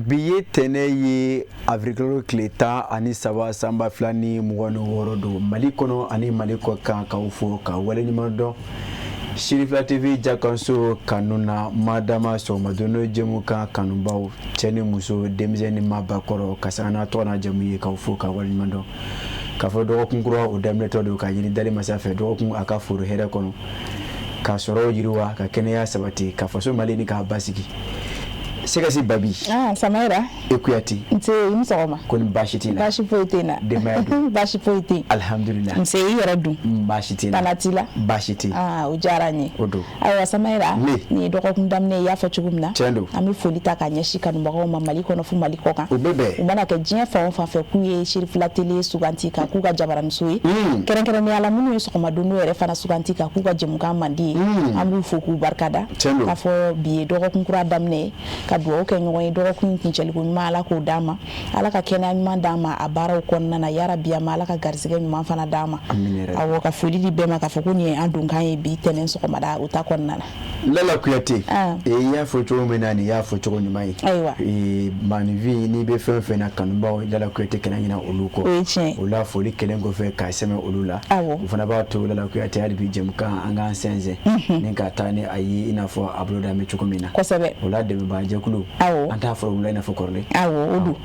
Bi ye tɛnɛ ye, avril tile 13, san 2026 don. Mali kɔnɔ ani Mali kɔ kan, k'aw fo ka waleɲuman dɔn Sirifila TV jakanso kanu na. Madama sɔgɔmadon jɛmukan kanubaw, cɛ ni muso, denmisɛn ni maabakɔrɔ, ka sanga n'a tɔgɔ n'a jamu ye, k'aw fo ka waleɲuman dɔn k'a fɔ dɔgɔkun kura o daminɛtɔ don, ka ɲini dali masa fɛ dɔgɔkun a ka foro hɛrɛ kɔnɔ, ka sɔrɔ yiriwa, ka kɛnɛya sabati, ka faso Mali ni k'a basigi. Sɛgɛsi Babi. Ah, Samayira. E Kuyate. Nse, i ni sɔgɔma. Ko ni baasi t'i la? Baasi foyi tɛ n na. Denbaya dun? Baasi foyi tɛ yen. Alihamudulila. Nse, i yɛrɛ dun? Baasi tɛ n na. Tana t'i la? Baasi tɛ. Ah, o diyara n ye. O don. Ayiwa Samayira. Ne. Nin ye dɔgɔkun daminɛ ye, i y'a fɔ cogo min na. Tiɲɛ don. An bɛ foli ta k'a ɲɛsin kanubagaw ma Mali kɔnɔ fo Mali kɔ kan. O bɛ bɛn. U mana kɛ diɲɛ fan o fan fɛ k'u ye Sirifila Tele suganti ka k'u ka jabaraniso ye. Kɛrɛnkɛrɛnnenya la, minnu ye sɔgɔma don yɛrɛ fana suganti ka k'u ka jɛmukan mandi ye. An b'u fo k'u barikada. Tiɲɛ don. K'a fɔ bi ye dɔgɔkun kura daminɛ ye, ka dugawu kɛ ɲɔgɔn ye, dɔgɔkun in kuncɛliko ɲuman, Ala k'o d'an ma, Ala ka kɛnɛya ɲuman d'an ma a baaraw kɔnɔna na, yarabi a ma Ala ka garisɛgɛ ɲuman fana d'an ma. Awɔ, ka foli di bɛɛ ma k'a fɔ ko nin ye an donkan ye bi tɛnɛn sɔgɔmada o ta kɔnɔna na. Lala Kuyate, i y'a fɔ cogo min na, nin y'a fɔ cogo ɲuman ye. Ayiwa. Maaninfin, n'i bɛ fɛn o fɛn na, kanubaw, Lala Kuyate kana ɲinɛ olu kɔ. O ye tiɲɛ ye. O la, foli kɛlen kɔfɛ ka sɛmɛ olu la. Awɔ. O fana b'a to, Lala Kuyate, hali bi jɛmukan an k'an sɛnsɛn. Ni ka taa ni a ye i n'a fɔ a bolo da bɛ cogo min na. Kosɛbɛ. O la, dɛmɛbaajɛkulu. Awɔ. An t'a fɔ olu la i n'a fɔ kɔrɔlen. Awɔ, o don.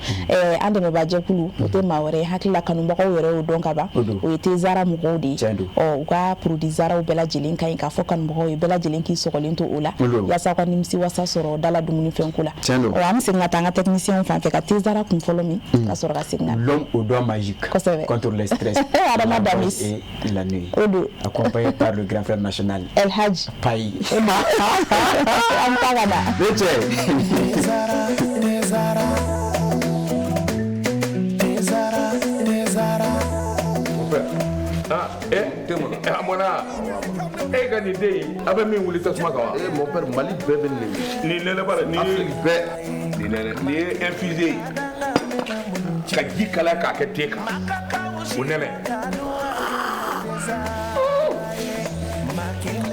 An dɛmɛbaajɛkulu, o tɛ maa wɛrɛ ye, hakili la kanubagaw yɛrɛ y'o dɔn ka ban. O don. O ye Tezara mɔgɔw de ye. Tiɲɛ don. Ɔ, u ka produit Zaraw bɛɛ lajɛlen ka ɲi, k'a fɔ kanubagaw ye bɛɛ lajɛlen k'i sɔgɔlen to o la. O don. Yaasa ka nimisi wasa sɔrɔ da la dumunifɛn ko la. Tiɲɛ don. Ɔ, an bɛ segin ka taa an ka technicien fan fɛ ka Tezara kun fɔlɔ min, ka sɔrɔ ka segin ka na. L'homme au doigt magique. Kosɛbɛ. Contre le stress. Adama la Damis. et la nuit. O don. Accompagné par le grand frère national. El Hadj. Payi. O don. An bɛ taa ka na. Ne cɛ. Tezara, Tezara, Tezara. Ah, eh, eh, a mɔna e ka nin den in, a bɛ min wuli tasuma kan wa? Eh, mon père, Mali bɛɛ bɛ nin de. Nin nɛnɛ b'a la, nin ye Afrique bɛɛ. Nin nɛnɛ, nin ye infusé ye ka ji kalaya k'a kɛ te kan, o nɛnɛ.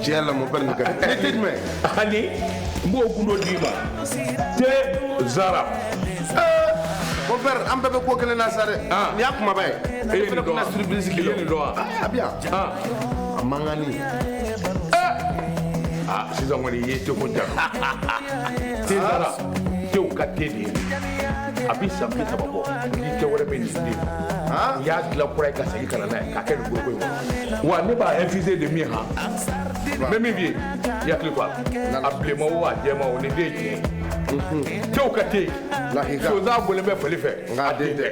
Tiɲɛ yɛrɛ la, mon père, nin ka di. Ni te jumɛn? Ani n b'o gundo d'i ma, te Zara. Mon père, an bɛɛ bɛ ko kelen na sa dɛ. Ah. Nin y'a kumaba ye. E ye Ne fana nin dɔn wa? tɛna surprise k'i I la. ye nin dɔn wa? Ah, a bɛ yan. Ah. A mankanni. Ah, sisan kɔni i ye teko ja. Te Zara, tew ka te de ye. A bɛ san 30 bɔ, ni te wɛrɛ bɛ nin den. Ah. U y'a dilan kura ye ka segin ka na n'a ye k'a kɛ nin foroko in kɔnɔ. Wa ne b'a infusé de min han, n bɛ min f'i ye, i hakili to a la. A bilenman o, a jɛman o, nin den ye tiɲɛ ye. Tew ka te. Lakika. Sonsan bɔlen bɛ fali fɛ. Nka a den tɛ.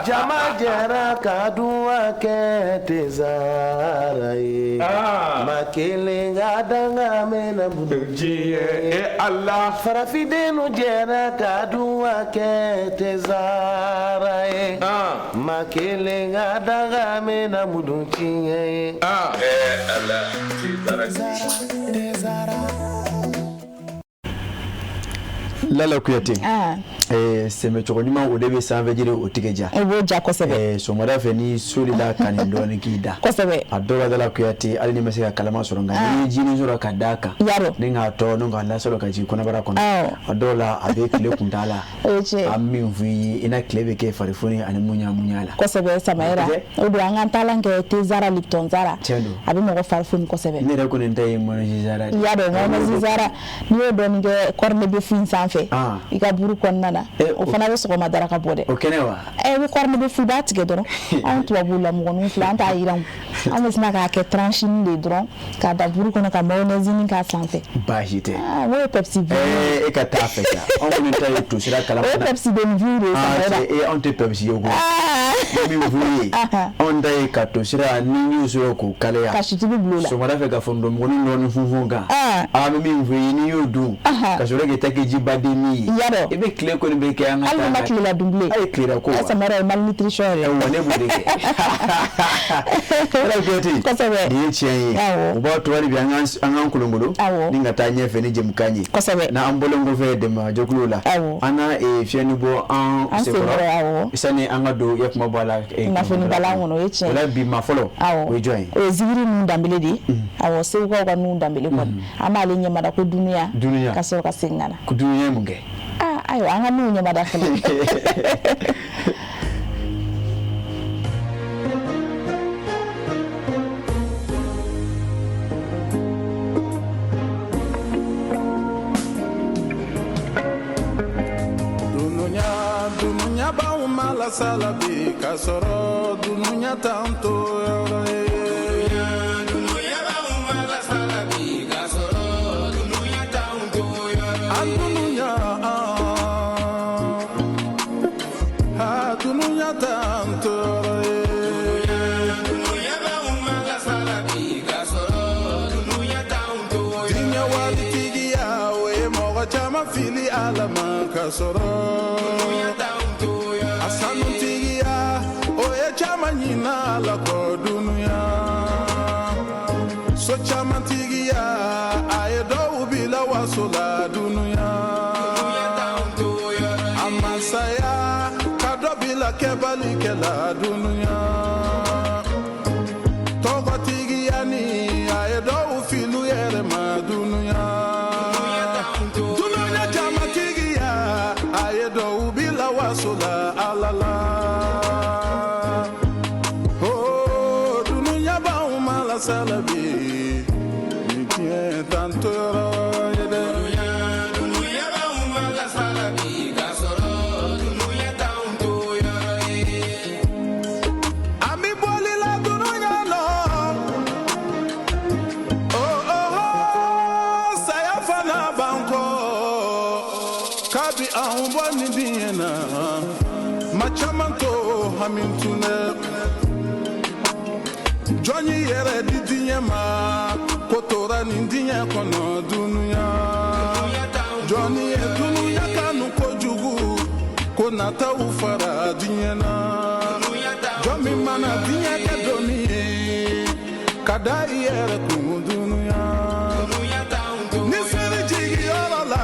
Jama jɛra ka duwa kɛ Tezara ye. Ah. Ma kelen ka danga mɛnna bolo. Diɲɛ e Ala. Farafindenw jɛra ka duwa kɛ Tezara ye. Ah. Ma kelen ka danga mɛnna mudu tiɲɛ ye. Ah. Eh Ala, Tezara. Lala Kuyate. Ah. Sɛmɛcogo ɲuman, o de bɛ sanfɛ jiri o tigɛ ja. O b'o ja kosɛbɛ. Sɔgɔmada fɛ, ni solila ka nin dɔɔnin k'i da. Kosɛbɛ. A dɔw la, Lala Kuyate, hali n'i ma se ka kalama sɔrɔ, nka n'i ye jinin sɔrɔ ka d'a kan. Yarɔ. Ni k'a tɔ ni k'a lasɔrɔ ka jigin kɔnɔbara kɔnɔ. Awɔ. A dɔw la, a bɛ tile kuntaala la. O ye tiɲɛ ye. An min f'i ye, i na tile bɛ kɛ farifoni ani muɲa muɲa la. Kosɛbɛ, Samayira. O don, an k'an taalan kɛ Tezara, Lipton Zara. Tiɲɛ don. A bɛ mɔgɔ fari foni kosɛbɛ. Ne yɛrɛ kɔni ta ye mayonnaise Zara de I ye. y'a dɔn, mayonnaise Zara, n'i y'o dɔɔnin kɛ corne bœuf in sanfɛ, Ah. i ka buru kɔnɔna na, Eh, o fana bɛ sɔgɔma daraka bɔ dɛ. O kɛnɛ wa? Ɛ, i bɛ corne bœuf, i b'a tigɛ dɔrɔn. Anw tubabuw la mɔgɔninw filɛ, an t'a yiran, an bɛ sina k'a kɛ tranche de dɔrɔn k'a da buru kɔnɔ ka mayonnaise nin k'a sanfɛ. Baasi tɛ. Ah, n'o ye Pepsi den. E ka taa fɛ sa, anw kɔni ta ye tosira kalama. O ye Pepsi den viw de ye. Ah, Samayira. cɛ, anw tɛ Pepsi ye koyi. Ah. Ne min f'u ye, anw ta ye ka tosira ni y'o sɔrɔ k'o kalaya. Ka situlu bila o la. Sɔgɔmada fɛ, ka forontomugunin dɔɔnin funfun kan. Ah. An bɛ min f'i ye, n'i y'o dun, Aha. ka sɔrɔ k'i ta kɛ jibaden min ye. Yarɔ. I bɛ tile kɔni bɛ kɛ an ka Hali n'i ma taa tilela dun bilen. Hali tilela ko wa? Samayira, ye malnutrition yɛrɛ. Awɔ, ne b'o de kɛ. Ala Kuyate. Kosɛbɛ. Nin ye tiɲɛ ye. Awɔ. O b'a to hali bi an k'an kolonkolon. Awɔ. Ni ka taa ɲɛfɛ ni jɛmukan ye. Kosɛbɛ. N'an bɔlen kɔfɛ dɛmɛbajɛkuluw la. Awɔ. An na fiɲɛni bɔ an An senkɔrɔ. senkɔrɔ, awɔ. Sani an ka don ya kuma bɔ a la. Kunnafoni balan kɔnɔ, o ye tiɲɛ ye. O la, bi maa fɔlɔ. Awɔ. O ye jɔn ye? O ye zikiri ninnu danbele de ye. Awɔ, segukaw ka ninnu danbele kɔni, an b'ale ɲɛmada ko dunuya. Dunuya. Ka sɔrɔ ka segin ka na. Ko dunuya ye mun kɛ? Ah, Ayiwa, an ka n'u ɲɛmada fɔlɔ. Dunuya b'anw malasala bi k'a sɔrɔ dunuya t'an to yɔrɔ ye. Dunuya b'anw malasala bi k'a sɔrɔ dunuya t'anw to yɔrɔ ye. An dunuya ha dunuya t'an to yɔrɔ ye. Dunuya b'anw malasala bi k'a sɔrɔ dunuya t'anw to yɔrɔ ye. Diɲɛ waritigiya o ye mɔgɔ caman fili Ala ma k'a sɔrɔ. A sanutigiya o ye caman ɲina Ala kɔ dunuya. So caman tigiya a ye dɔw bila waso la dunuya. A masaya ka dɔ bila kɛbalikɛla dunuya. Tɔgɔtigiya ni a ye dɔw fili u yɛrɛ ma dunuya. Dunuya jamatigiya a ye dɔw bila waso la Ala la. Oh, dunuya b'anw malasala bi ni diɲɛ t'an to yɔrɔ ye dɛ. Dunuya b'anw malasala bi k'a sɔrɔ dunuya t'anw to yɔrɔ ye. An bi boli la dunuya nɔ. Oh, oh, oh, saya fana b'an kɔ. Kabi anw bɔ nin diɲɛ na, maa caman to hami tun dɛ. Jɔn y'i yɛrɛ di diɲɛ ma, ko tora nin diɲɛ kɔnɔ dunuya. Jɔn ye dunuya kanu kojugu, ko nataw fara diɲɛ na. Jɔn min mana diɲɛ kɛ doni ye, ka da i yɛrɛ kun dunuya. Ni seri jigiyɔrɔ la,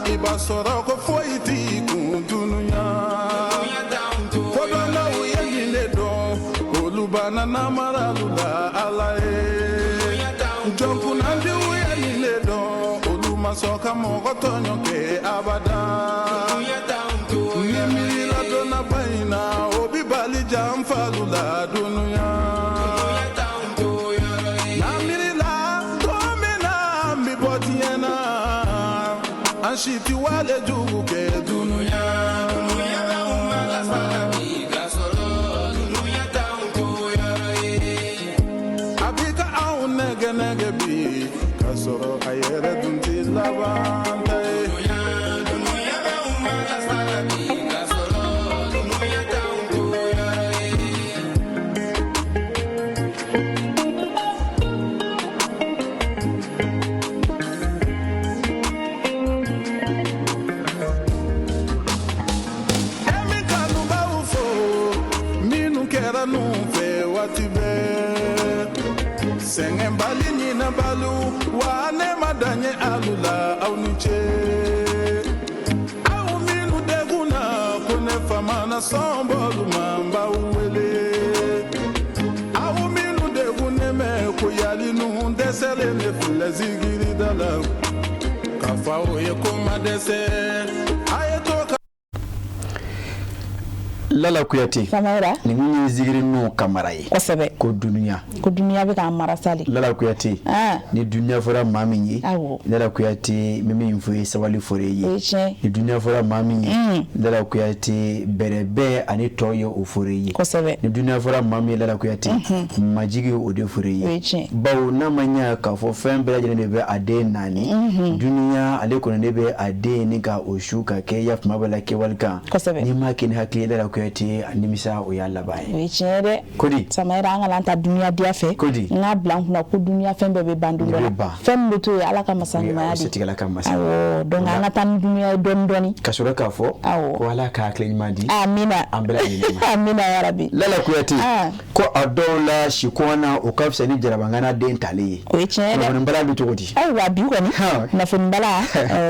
i b'a sɔrɔ ko foyi t'i kun dunuya. Kodɔnnaw ye nin de dɔn, olu banna namaralu la Ala ye. Jɔnkunnandiw ye nin de dɔn, olu ma sɔn ka mɔgɔ tɔɲɔ kɛ abada. Ni miirila donnaba in na, o bi bali janfalu la dunuya. N'an miirila don min na an bi bɔ diɲɛ na, an si ti wale jugu kɛ dunuya. A bi ka anw nɛgɛ nɛgɛ bi k'a sɔrɔ a yɛrɛ dun ti laban ta ye. E min kanubaw fo minnu kɛra nu fɛ waati bɛɛ. Sɛgɛnbali ɲinɛbaliw wa ne ma dan ye alu la aw ni ce. Aw minnu degun na ko ne fa mana sɔn bɔlu ma n b'aw wele. Aw minnu degunnen bɛ ko yali nu dɛsɛlen de filɛ zigiri da la. K'a fɔ aw ye ko n ma dɛsɛ. A ye to ka Lala Kuyate. Samayira. Nin kun ye zigiri nu kamara ye. Kosɛbɛ. Ko dunuya. Ko dunuya bɛ k'an mara sali. Lala Kuyate. Ni dunuya fɔra maa min ye. Awɔ. Lala Kuyate n bɛ min fɔ ye sabali fɔra i ye. O ye tiɲɛ. Ni dunuya fɔra maa min ye. Lala Kuyate bɛrɛbɛn ani tɔ ye o fɔra i ye. Kosɛbɛ. Ni dunuya fɔra maa min ye Lala Kuyate. Majigi o de fɔra i ye. O ye tiɲɛ. Bawo n'a ma ɲɛ k'a fɔ fɛn bɛɛ lajɛlen de bɛ a den naani. Dunuya ale kɔni de bɛ a den ni ka o su ka kɛ ya tuma bɛɛ la kɛwale kan. Kosɛbɛ. N'i m'a kɛ ni hakili ye Lala Kuyate a nimisa o y'a laban ye. O ye tiɲɛ ye dɛ. Kodi. Samayira, an kana an ta dunuya diya fɛ. Kodi. N k'a bila n kunna ko dunuya fɛn bɛɛ bɛ ban don dɔ la. Bɛ ban. Fɛn min bɛ to yen Ala ka masa ɲumanya O de. setigɛla ka masa. Awɔ, donc an ka taa ni dunuya ye dɔɔni dɔɔni. Ka sɔrɔ k'a fɔ. Awɔ. Ko Ala ka hakili ɲuman di. Amina. An bɛɛ lajɛlen ma. Amina yarabi. Lala Kuyate. Ah. Ko a dɔw la sikɔna o ka fisa ni jarabangana den talen ye. O ye tiɲɛ ye dɛ. Kunnafonibala bɛ cogo di? Ayiwa bi kɔni Han. kunnafonibala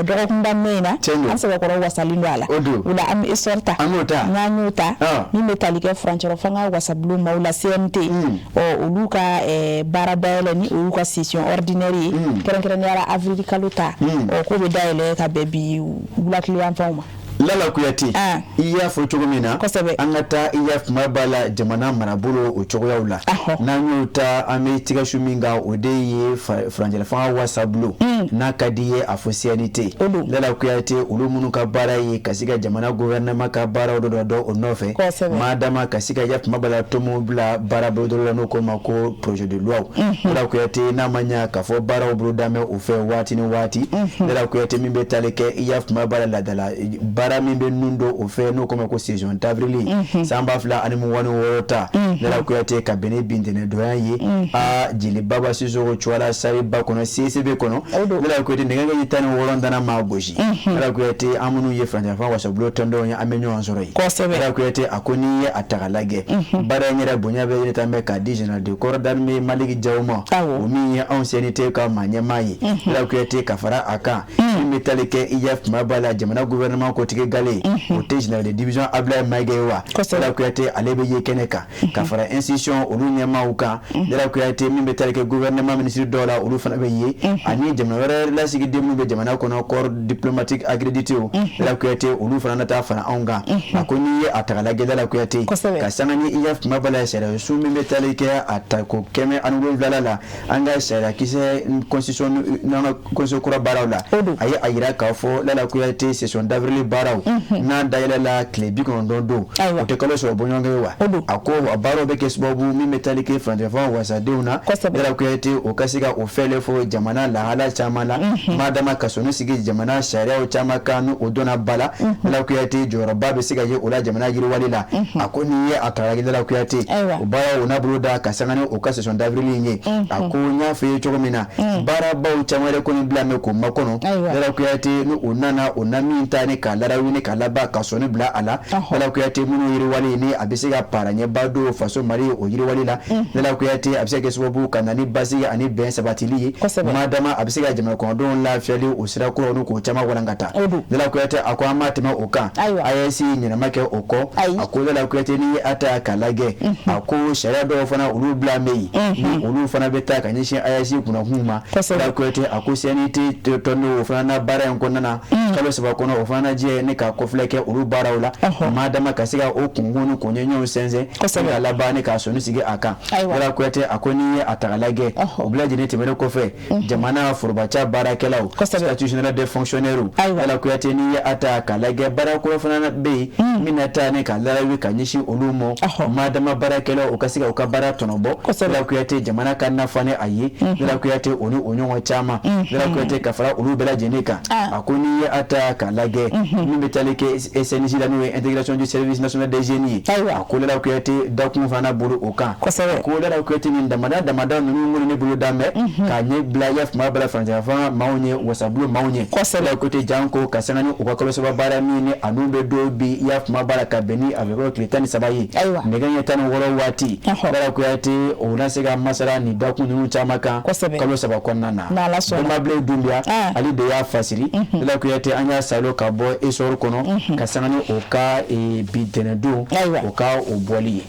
dɔgɔkun daminɛ in na Tiɲɛ don. an sɛbɛkɔrɔ wasalen don a la. O don. O la an bɛ essor ta. An b'o ta. N'an y'o ta Ah. min bɛ tali kɛ furancɛrɔ fanga wasabulon maaw la CNT. Ɔ olu ka baara dayɛlɛ ni o y'u ka session ordinaire ye. Kɛrɛnkɛrɛnnenya la avril kalo ta. Ɔ k'o bɛ dayɛlɛ ka bɛn bi wula tileyanfanw ma. Lala Kuyate, i y'a fɔ cogo min na, an ka taa i y'a kuma b'a la jamana marabolo o cogoyaw la. N'an y'o ta, an bɛ tigasu min kan, o de ye furancɛla fanga wasabulon, n'a ka di ye a fɔ CNT. Lala Kuyate, olu minnu ka baara ye ka se ka jamana gouvernement ka baaraw dɔ dɔn o nɔfɛ, madama ka se ka ya kuma b'a la tomo bila baara bolodɔ la, n'o ko ma ko projet de loi. Lala Kuyate, n'a ma ɲa k'a fɔ baaraw boloda bɛ o fɛ waati ni waati. Lala Kuyate, min bɛ tali kɛ i y'a kuma b'a la laadala baara min bɛ nun don o fɛ, n'o ko ma ko session d'avril san 2026 ta. Lala Kuyate, ka bɛn ni bi ntɛnɛndonya ye, a Jeli Baba Sisoko Cuwala Sariba kɔnɔ, CCB kɔnɔ. Lala Kuyate, nɛgɛ kanɲɛ 16 dana maa gosi. Lala Kuyate, an minnu ye furancɛ fanga wasabulon tɔndenw ye, an bɛ ɲɔgɔn sɔrɔ yen. Lala Kuyate, a ko n'i ye a ta k'a lajɛ, baara in yɛrɛ bonya bɛ ɲini tan bɛ k'a di général de corps d'armée Maliki Jaw ma, o min ye anw CNT ka maa ɲɛmaa ye. Lala Kuyate, ka fara a kan, min bɛ tali kɛ i ya kuma b'a la jamana gouvernement kotigi gale, o tɛ général de division Abdoulaye Maïga ye wa? Lala Kuyate, ale bɛ ye kɛnɛ kan ka fara institution olu ɲɛmaaw kan. Lala Kuyate, min bɛ tali kɛ gouvernement ministre dɔw la, olu fana bɛ ye, ani jamana wɛrɛ lasigiden minnu bɛ jamana kɔnɔ, corps diplomatique accrédité. Lala Kuyate, olu fana na taa fara anw kan. A ko n'i ye a ta k'a lajɛ, Lala Kuyate, ka sanga ni i ya kuma b'a la sariya sun min bɛ tali kɛ a ta ko 107 la, an ka sariya kisɛ constitution, n'an ka constitution kura baaraw la, a ye a yira k'a fɔ, Lala Kuyate, session d'avril baaraw n'a dayɛlɛla tile 90 don, o tɛ kalo sɔrɔ bɔɲɔgɔnkɛ ye wa? A ko a baaraw bɛ kɛ sababu min bɛ tali kɛ furancɛ fanga wasadenw na, Lala Kuyate, o ka se ka o fɛɛrɛ fɔ jamana lahala caman la, madama ka sɔnni sigi jamana sariyaw caman kan, ni o donna ba la. Lala Kuyate, jɔyɔrɔba bɛ se ka ye o la jamana yiriwali la. A ko n'i ye a ta k'a lajɛ, Lala Kuyate, o baaraw o n'a bolo da ka sanga ni o ka session d'avril in ye. A ko n y'a fɔ i ye cogo min na, baarabaw caman yɛrɛ kɔni bila mɛ k'o makɔnɔ. Lala Kuyate, ni o nana o na min ta ni k'a larawuli k'a laban ka sɔnni bila a la, Lala Kuyate, minnu yiriwali ni a bɛ se ka para ɲɛba don faso Mali o yiriwali la. Lala Kuyate, a bɛ se ka kɛ sababu ka na ni basigi ani bɛn sabatili ye, madama a bɛ se ka jamana kɔnɔdenw lafiyali o sira kuraw ni k'o caman walankata. Lala Kuyate, a ko an ma tɛmɛ o kan, AES ɲɛnama kɛ o kɔ. A ko Lala Kuyate, n'i ye a ta k'a lajɛ, a ko sariya dɔw fana olu bila bɛ yen, ni olu fana bɛ taa ka ɲɛsin AES kunnakun ma. Lala Kuyate, a ko CNT tɔndenw o fana na baara in kɔnɔna na kalo 3 kɔnɔ, o fana jɛ ne ka kɔfilɛ kɛ olu baaraw la, madama ka se ka o kunkun ni k'o ɲɛɲɛw sɛnsɛn ka laban ni k'a sɔnni sigi a kan. Lala Kuyate, a ko n'i ye a ta k'a lajɛ, o bɛɛ lajɛlen tɛmɛnen kɔfɛ, jamana forobaca baarakɛlaw, statut général des fonctionnaires, Lala Kuyate, n'i ye a ta k'a lajɛ, baara kura fana bɛ yen min na taa ne ka larawi ka ɲɛsin olu ma, madama baarakɛlaw o ka se ka u ka baara tɔnɔ bɔ. Lala Kuyate, jamana ka nafa ni a ye. Lala Kuyate, o ni o ɲɔgɔn caman. Lala Kuyate, ka fara olu bɛɛ lajɛlen kan, a ko n'i ye a ta k'a lajɛ, min bɛ tali kɛ SNJ la, n'o ye intégration du service national des jeunes ye, a ko Lala Kuyate, dakun fana bolo o kan. A ko Lala Kuyate, nin damada damada ninnu kɔni ne bolo dan bɛ k'a ɲɛ bila ya kuma bala furancɛ fanga maaw ɲɛ, wasabulon maaw ɲɛ. Lala Kuyate, janko ka sanga ni u ka kalo 3 baara min ni a n'u bɛ don bi ya kuma bala ka bɛn ni a bɛ tile 13 ye, nɛgɛ ɲɛ 16 waati. Lala Kuyate, o na se ka masala nin dakun ninnu caman kan kalo 3 kɔnɔna na. Bɛnbabilen Dunbiya, ale de y'a fasiri. Lala Kuyate, an y'a salo ka bɔ Essor kɔnɔ ka sanga ni o ka bi ntɛnɛndon o ka o bɔli ye.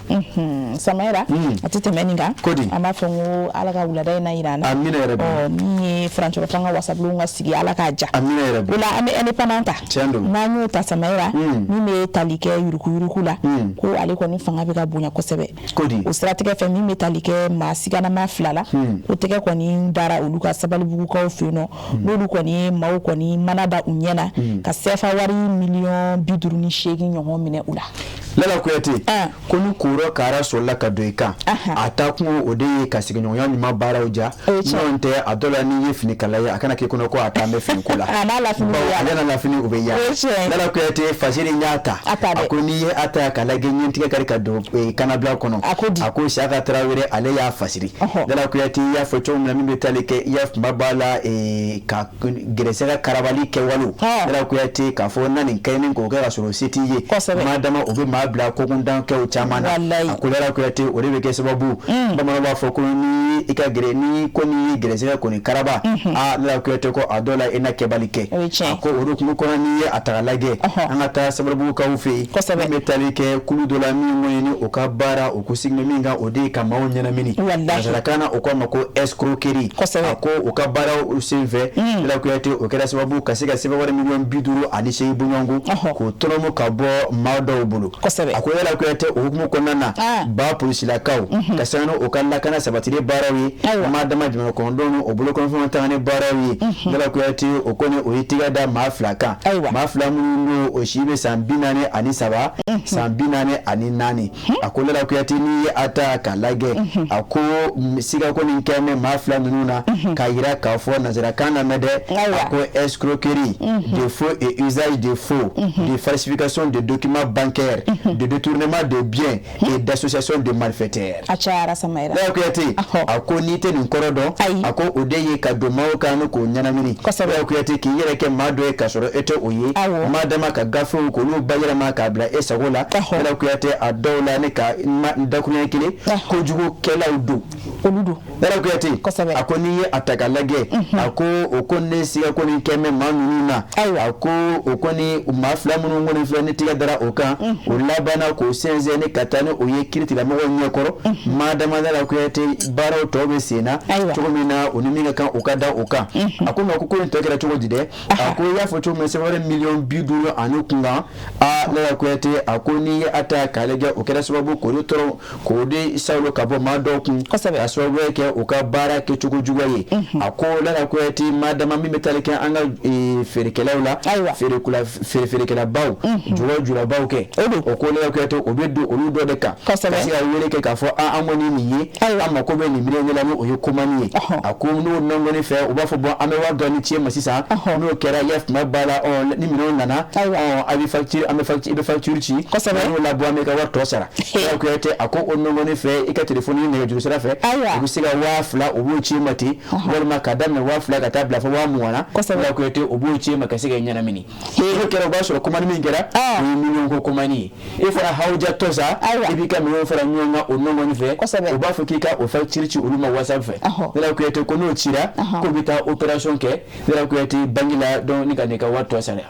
Samayira, a tɛ tɛmɛ nin kan. Kodi. An b'a fɔ n ko Ala ka wulada in na yira an na. Amina yɛrɛ bi. Min ye furancɛrɔ fanga wasabulon ka sigi, Ala k'a ja. Amina yɛrɛ bi. O la, an bɛ indépendant ta. Tiɲɛ don. N'an y'o ta, Samayira, min bɛ tali kɛ yurukuyuruku la, ko ale kɔni fanga bɛ ka bonya kosɛbɛ. Kodi. O siratigɛ fɛ, min bɛ tali kɛ maa siganama 2 la, ko tɛgɛ kɔni dara olu ka Sabalibugukaw fɛ yen nɔ, n'olu kɔni ye maaw kɔni mana da u ɲɛ na ka CFA wari miliyɔn 58 ɲɔgɔn minɛ u la. Lala Kuyate, ko ni koro kara sɔrɔla ka don i kan, a taa kun o de ye ka sigiɲɔgɔnya ɲuman baaraw ja. N'o tɛ, a dɔ la, n'i ye finikala ye, a kana k'i kɔnɔ ko a taa bɛ finiko la. A n'a lafini bɛ yaala. Ale n'a lafini u bɛ yaala. Lala Kuyate, fasiri y'a ta. A ko n'i ye a ta k'a lajɛ, ɲɛtigɛ kari ka don kanabila kɔnɔ. A ko Siyaka Tarawele, ale y'a fasiri. Lala Kuyate, i y'a fɔ cogo min na, min bɛ tali kɛ i y'a kunba b'a la ka gɛrɛsɛgɛ karabali kɛwalew. Lala Kuyate, k'a fɔ na nin kɛ ni k'o kɛ ka sɔrɔ se t'i ye, madama o bɛ maa maa bila kokundankɛw caman na. A ko Lala Kuyate, o de bɛ kɛ sababu, bamananw b'a fɔ ko ni i ka gɛrɛ ni ko ni gɛrɛsɛgɛ kɔni karaba, aa Lala Kuyate, ko a dɔw la i na kɛbali kɛ. A ko o hukumu kɔnɔ, n'i ye a ta k'a lajɛ, an ka taa Sabalibugukaw fɛ yen, min bɛ tali kɛ kulu dɔ la min kɔni ni o ka baara o ko sigilen min kan, o de ye ka maaw ɲɛnamini. Nansarakan na, o ko a ma ko escroquerie. A ko u ka baaraw senfɛ, Lala Kuyate, o kɛra sababu ka se ka sɛbɛn wari miliyɔn 58 bɔɲɔgɔnko k'o tɔnɔmɔ ka bɔ maa dɔw bolo. A ko Lala Kuyate, o hukumu kɔnɔna na, ba polisilakaw ka sanga ni o ka lakana sabatili baaraw ye, maa dama jamana kɔnɔdenw o bolokɔnɔfɛnw tanga ni baaraw ye, Lala Kuyate, o kɔni o ye tigɛ da maa fila kan, maa fila minnu don, o si bɛ san 43, san 44. A ko Lala Kuyate, n'i ye a ta k'a lajɛ, a ko siga kɔni kɛ mɛ maa fila ninnu na, k'a yira k'a fɔ nansarakan na mɛn dɛ, a ko escroquerie, de faux et usage de faux, de falsification de documents bancaires, de détournement de biens et d'association de malfaiteurs. A cayara, Samayira. Lala Kuyate, a ko n'i tɛ nin kɔrɔ dɔn, a ko o de ye ka don maaw kan ni k'o ɲɛnamini. Lala Kuyate, k'i yɛrɛ kɛ maa dɔ ye k'a sɔrɔ e tɛ o ye, maa dama ka gafew k'olu bayɛlɛma k'a bila e sago la. Lala Kuyate, a dɔw la ne ka dakuruɲɛ kelen, kojugukɛlaw don. Olu don. Lala Kuyate, a ko n'i ye a ta k'a lajɛ, a ko o ko ne siga kɔni kɛ mɛ maa ninnu na. A ko o kɔni maa fila minnu kɔni filɛ ni tigɛ dara o kan, o labanna k'o sɛnsɛn ni ka taa ni o ye kiiritigɛlamɔgɔw ɲɛkɔrɔ. Maa dama, Lala Kuyate, baaraw tɔ bɛ sen na cogo min na, o ni min ka kan, o ka da o kan. A ko nka ko in tɔ kɛra cogo di dɛ? A ko i y'a fɔ cogo min na, sɛbɛn miliyɔn 50 ani kunkan, aa Lala Kuyate, a ko n'i ye a ta k'a lajɛ, o kɛra sababu k'o de tɔrɔ k'o de salo ka bɔ maa dɔw kun ka sababu kɛ u ka baara kɛcogo juguya ye. A ko Lala Kuyate, maa dama min bɛ tali kɛ an ka feerekɛlaw la, feerekɛlabaw, jɔgɔ julabaw kɛ, o ko Lala Kuyate, o bɛ don olu dɔ de kan ka se ka wele kɛ k'a fɔ an kɔni nin ye, an mako bɛ nin minɛn de la, ni o ye commande ye. A ko n'o nɔngɔni fɛ, u b'a fɔ bon, an bɛ wari dɔɔni ci e ma sisan, n'o kɛra i ya tuma b'a la, ni minɛnw nana, a bɛ facture, an bɛ facture, i bɛ facture ci, n'o labɔ, an bɛ ka wari tɔ sara. Lala Kuyate, a ko o nɔngɔni fɛ, i ka téléphone nɛgɛjuru sira fɛ, u bɛ se ka 2000, o b'o ci e ma ten, walima ka daminɛ 2000 ka taa bila fo 20,000 na. Lala Kuyate, o b'o ci e ma ka se ka ɲɛnamini. N'o kɛra, o b'a sɔrɔ commande min kɛra, o ye miliyɔn ko commande ye. E fana hawujatɔ sa, i b'i ka minɛnw fara ɲɔgɔn kan o nɔngɔni fɛ, u b'a fɔ k'i ka o facture ci olu ma WhatsApp fɛ. Lala Kuyate, ko n'o cira, k'o bɛ taa opération kɛ, Lala Kuyate, banque la, donc ni ka n'i ka wari tɔ sara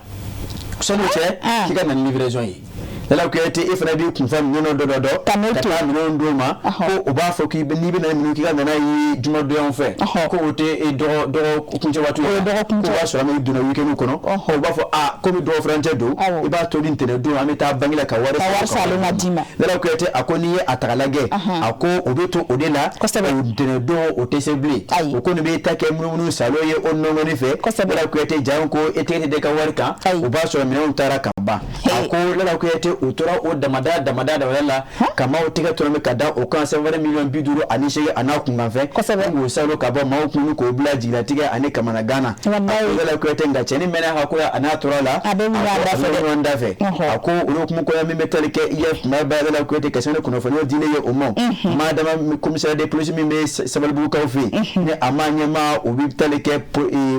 sɔnni o cɛ, k'i ka na ni livraison ye. Lala Kuyate, e fana b'i kunfa minɛn dɔ dɔ dɔ ka taa minɛnw d'o ma, ko u b'a fɔ k'i n'i bɛ na minɛn, k'i ka na n'a ye jumadonyaw fɛ, ko o tɛ e dɔgɔ kuncɛ waati ye, ko o b'a sɔrɔ an bɛ donna week-end kɔnɔ. O b'a fɔ aa, komi dɔgɔ furancɛ don, i b'a to ni ntɛnɛn don, an bɛ taa banque la ka wari salen ka d'i ma. Lala Kuyate, a ko n'i ye a ta k'a lajɛ, a ko o bɛ to o de la, o ntɛnɛn don o tɛ se bilen, o ko nin bɛ ta kɛ munumunu salo ye o nɔngɔni fɛ. Lala Kuyate, janko ko e tɛgɛ tɛ da i ka wari kan, o b'a sɔrɔ minɛnw taara ka ban. A ko Lala Kuyate, u tora o damada damada damada la ka maaw tɛgɛ tɔrɔ ka da o kan, sɛbɛn miliyɔn 58 a n'a kunkanfɛn, k'o salo ka bɔ maaw kun, k'o bila jigilatigɛ ani kamanagan na. A ko Lala Kuyate, nka cɛnin mɛnna a ka ko la, a n'a tora la, a bɛ ɲɔgɔn da fɛ. A ko olu hukumu kɔnɔ, min bɛ tali kɛ i ye kuma bɛɛ, Lala Kuyate, ka sɛbɛn kunnafoniw di ne ye o ma, maa dama commissaire de police min bɛ Sabalibugukaw fɛ yen, ni a ma ɲɛmaa, o bɛ tali kɛ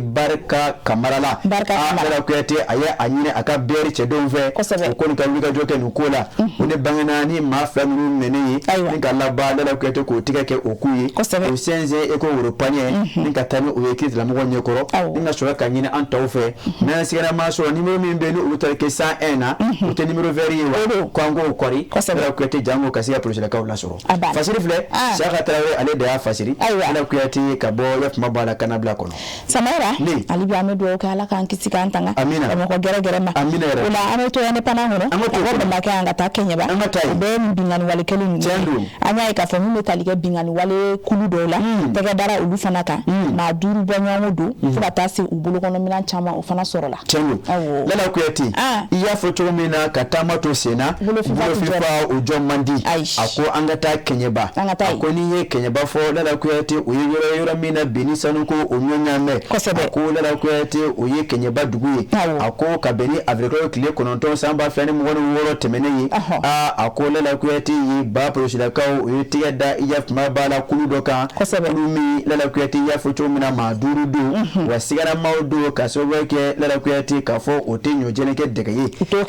Barika Kamara la. Lala Kuyate, a ye a ɲini a ka bɛɛri cɛdenw fɛ, o kɔni ka wulikajɔ kɛ nin ko la. O ne bangena ni maa fila ninnu minɛnen ye, ni ka laban, Lala Kuyate, k'o tigɛ kɛ o k'u ye, o sɛnsɛn e ko woro paɲɛ, ni ka taa ni o ye kiiritigɛlamɔgɔw ɲɛkɔrɔ, ni ka sɔrɔ ka ɲini an tɔw fɛ n'an sigara maa sɔrɔ numéro min bɛ yen, ni olu taara kɛ 101 na, o tɛ numéro vert ye wa, ko an k'o kɔri, Lala Kuyate, janko ka se ka polisilakaw lasɔrɔ. Fasiri filɛ, Siyaka Tarawele, ale de y'a fasiri, Lala Kuyate, ka bɔ ya kuma b'a la kana bila kɔnɔ. Samayira, hali bi an bɛ dugawu kɛ, Ala k'an kisi k'an tanga Bamakɔ gɛrɛgɛrɛ ma. Amina yɛrɛ. O la an bɛ to indépendant kɔnɔ, An ka to ka bɔ Bamakɔ yan ka taa Kɛɲɛba. An ka taa yen. O bɛɛ ye nin binkanni wale kelen ninnu Tiɲɛ don. An y'a ye k'a fɔ min bɛ tali kɛ binkanni wale kulu dɔw la, tɛgɛ dara olu fana kan, maa 5 bɔ ɲɔgɔn don, fo ka taa se u bolokɔnɔ minɛn caman, o fana sɔrɔla. Tiɲɛ don. Lala Kuyate, i y'a fɔ cogo min na, ka taama to sen na, Bolofinfa o jɔ man di. Ayi. A ko an ka taa Kɛɲɛba. An ka taa A yen. ko n'i ye Kɛɲɛba fɔ, Lala Kuyate, o ye yɔrɔ ye, yɔrɔ min na bi ni sanuko o ɲɔgɔn ɲaamɛ. A ko Lala Kuyate, o ye Kɛɲɛba dugu ye. A ko ka bɛn ni avril kalo tile tile 9 san 2026 tɛmɛnen ye. Aa, a ko Lala Kuyate ye ba polosilakaw u ye tɛgɛ da i ya kuma b'a la kulu dɔ kan, kulu min Lala Kuyate y'a fɔ cogo min na, maa 5 don, wa siganamaw don, ka sababu kɛ Lala Kuyate k'a fɔ o tɛ ɲɔjɛlen kɛ dɛgɛ ye.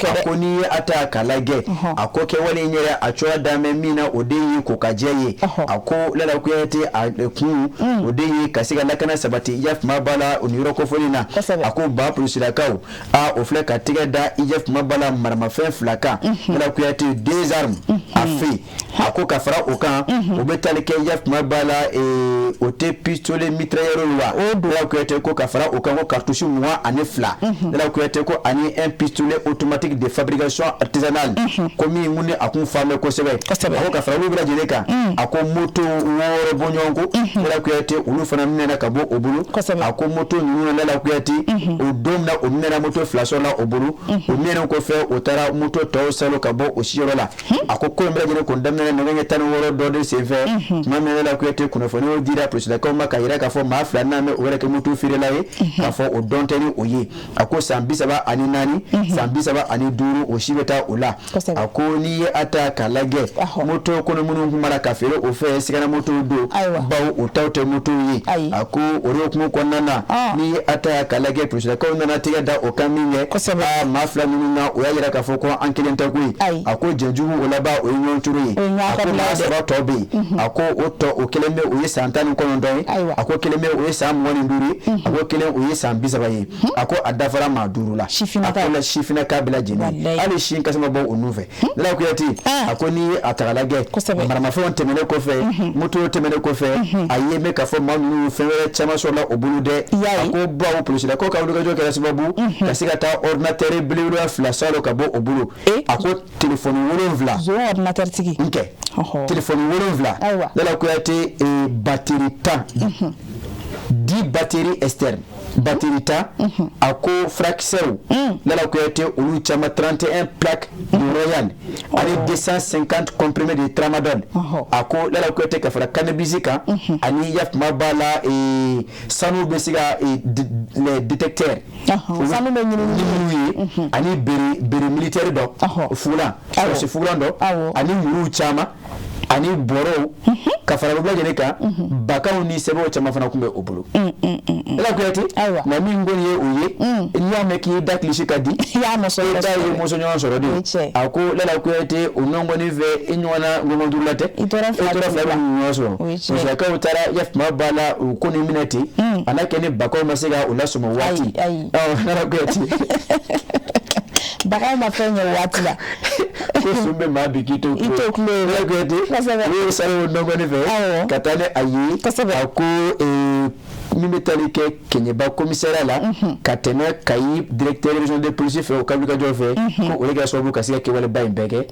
A ko n'i ye a ta k'a lajɛ, a ko kɛwale in yɛrɛ a cogoya dan bɛ min na, o de ye ko ka jɛ ye. A ko Lala Kuyate a kun o de ye ka se ka lakana sabati i ya kuma b'a la o ni yɔrɔ kofɔlen na. A ko ba polosilakaw a o filɛ ka tɛgɛ da i ya kuma b'a la maramafɛn 2 kan, Lala Kuyate, deux armes à feu. A ko ka fara o kan, o bɛ tali kɛ i ya kuma b'a la, o tɛ pistolet mitrailleur wa? Lala Kuyate ko ka fara o kan, ko cartouche 22, Lala Kuyate ko ani un pistolet automatique de fabrication artisanale, ko min kun ni a kun fan bɛ kosɛbɛ. A ko ka fara olu bɛɛ lajɛlen kan, a ko moto 6 bɔɲɔgɔnko, Lala Kuyate, olu fana minɛna ka bɔ o bolo. A ko moto ninnu na, Lala Kuyate, o don min na o minɛna, moto 2 sɔrɔla o bolo. O minɛnen kɔfɛ, o taara moto tɔw salo ka bɔ o siyɔrɔ la. A ko ko in bɛɛ lajɛlen kun daminɛna nɛgɛ ɲɛ 16 dɔ de senfɛ, tuma min na Lala Kuyate kunnafoniw dira polisilakaw ma ka yira k'a fɔ maa 2 n'a mɛn o yɛrɛ kɛ moto feerela ye, k'a fɔ o dɔn tɛ ni o ye. A ko san 34, san 35, o si bɛ taa o la. A ko n'i ye a ta k'a lajɛ, moto kɔnɔ minnu kun b'a la ka feere o fɛ, sigana moto don, bawo o taw tɛ moto ye. A ko o de hukumu kɔnɔna na, n'i ye a ta k'a lajɛ, polisilakaw nana tɛgɛ da o kan min kɛ, maa 2 ninnu na, o y'a yira k'a fɔ ko an kelen tɛ koyi. A ko jɛjugu o laban o ye ɲɔgɔn turu ye. A ko maa 3 tɔ bɛ yen, a ko o tɔ o kelen bɛ o ye san 19 ye, a ko kelen bɛ o ye san 25 ye, a ko kelen o ye san 30 ye. A ko a dafara maa 5 la. A ko la sifinnaka bɛɛ lajɛlen, hali sin kasa ma bɔ o nun fɛ. Lala Kuyate, a ko n'i ye a ta k'a lajɛ, maramafɛnw tɛmɛnen kɔfɛ, moto tɛmɛnen kɔfɛ, a ye mɛn k'a fɔ maa ninnu fɛn wɛrɛ caman sɔrɔla o bolo dɛ. A ko bawo polisilakaw ka wulikajɔ kɛra sababu ka se ka taa ordinateur belebeleba 2 salo ka bɔ o bolo. A ko téléphone 7, zon ordinateur tigi n kɛ téléphone 7, Lala Kuyate, batterie 10, 10 batterie externe, batterie 10. A ko furakisɛw, Lala Kuyate, olu caman, 31 plaques de Royal ani 250 comprimés de tramadol. A ko Lala Kuyate, ka fara cannabis kan ani yafuma b'a la, sanu bɛ se ka les détecteurs, sanu bɛ ɲini minnu ye, ani béret militaire dɔ, fugulan, sɔrɔsi fugulan dɔ, ani muruw caman ani bɔrɔw, ka fara o bɛɛ lajɛlen kan, bakaw ni sɛbɛnw caman fana tun bɛ o bolo. Lala Kuyate, nka min kɔni ye o ye, n'i y'a mɛn k'i da kilisi ka di, i y'a i da ye mɔsɔn ɲɔgɔn sɔrɔ de. A ko Lala Kuyate, o nɔngɔnni fɛ, i ɲɔgɔnna ŋɔngɔn duuru la tɛ, i tora fila bɛ ɲɔgɔn sɔrɔ. Musolakaw taara yafuma b'a la u ko nin minɛ ten, a n'a kɛ ni bakaw ma se ka u lasɔmɔ waati. Lala Kuyate, bakaw ma fɛn ɲɛ waati la. Ko sun bɛ maa bi k'i to i to kulo ye. Lala Kuyate, u ye sanu nɔngɔnni fɛ ka taa ni a ye. A ko min bɛ tali kɛ Kɛɲɛba commissariat la ka tɛmɛ Kayi directeur régional de police fɛ, o ka wulikajɔ fɛ, ko o de kɛra sababu ka se ka kɛwaleba in bɛɛ kɛ.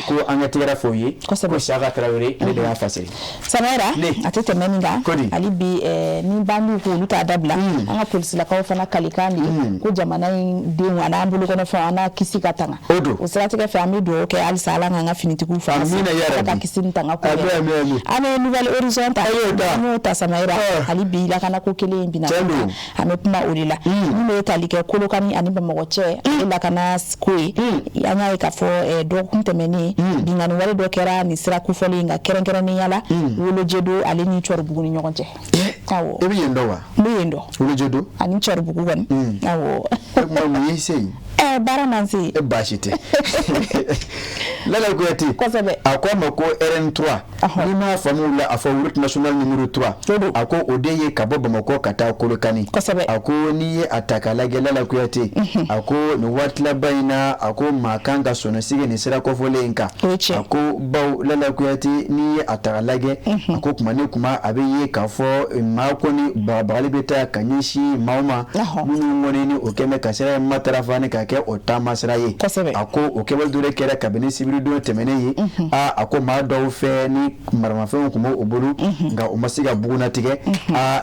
Ko an ka tɛgɛrɛ fɔ u ye. Ko Saka Tarawele, ale de y'a fasiri. Samayira, a tɛ tɛmɛ nin kan hali bi, ni bandiw ko olu t'a dabila, an ka polisilakaw fana kalikan de ye ko jamana in denw a n'an bolokɔnɔfɛnw an n'a kisi ka tanga. O siratigɛ fɛ, an bɛ dugawu kɛ halisa Ala k'an ka finitigiw fana Ala ka kisi ni tanga ko an bɛ Nouvel Horizon ta, an y'o ta Samayira, hali bi lakana ko kelen in bina an bɛ kuma o de la, min bɛ tali kɛ Kolokani ani Bamakɔ cɛ, ale lakana ko ye. An y'a ye k'a fɔ dɔgɔkun tɛmɛnen, binkanni wale dɔ kɛra nin sira kofɔlen nka kɛrɛnkɛrɛnnenya la Wolojedo ale ni Cɔribugu ni ɲɔgɔn cɛ. Awɔ. E bɛ yen dɔn wa? N bɛ yen dɔn. Wolojedo ani Cɔribugu kɔni. Awɔ. E kuma mun y'i se yen? Baara man se yen. E baasi tɛ. Lala Kuyate. Kosɛbɛ. A ko a ma ko RN3. N'i m'a faamu la, a fɔ route nationale numéro 3. A ko o de ye ka bɔ Bamakɔ ka taa Kolokani. A ko n'i ye a ta k'a lajɛ, Lala Kuyate, a ko nin waati laban in na, a ko maa kan ka sɔnni sigi nin sira kɔfɔlen in kan. A ko bawo, Lala Kuyate, n'i ye a ta k'a lajɛ, a ko kuma ni kuma a bɛ ye k'a fɔ maa kɔni bagabagali bɛ taa ka ɲɛsin maaw ma minnu kɔni ni o kɛn bɛ ka sira in matarafa ni ka kɛ o taama sira ye. A ko o kɛwale dɔ de kɛra kabini sibiridon tɛmɛnen ye. A ko maa dɔw fɛ ni maramafɛnw tun b'o bolo, nka u ma se ka bugunnatigɛ.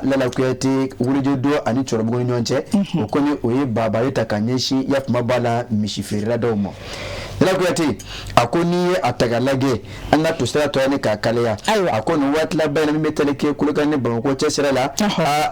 Lala Kuyate, Wolojedo ani Cɔribugu ni ɲɔgɔn cɛ, o kɔni o ye baabali ta ka ɲɛsin yafuma b'a la misi feerela dɔw ma. Lala Kuyate, a ko n'i ye a ta k'a lajɛ, an ka tosira tɔ ni k'a kalaya. A ko nin waati laban in na, min bɛ tali kɛ Kolokani ni Bamakɔ cɛ sira la,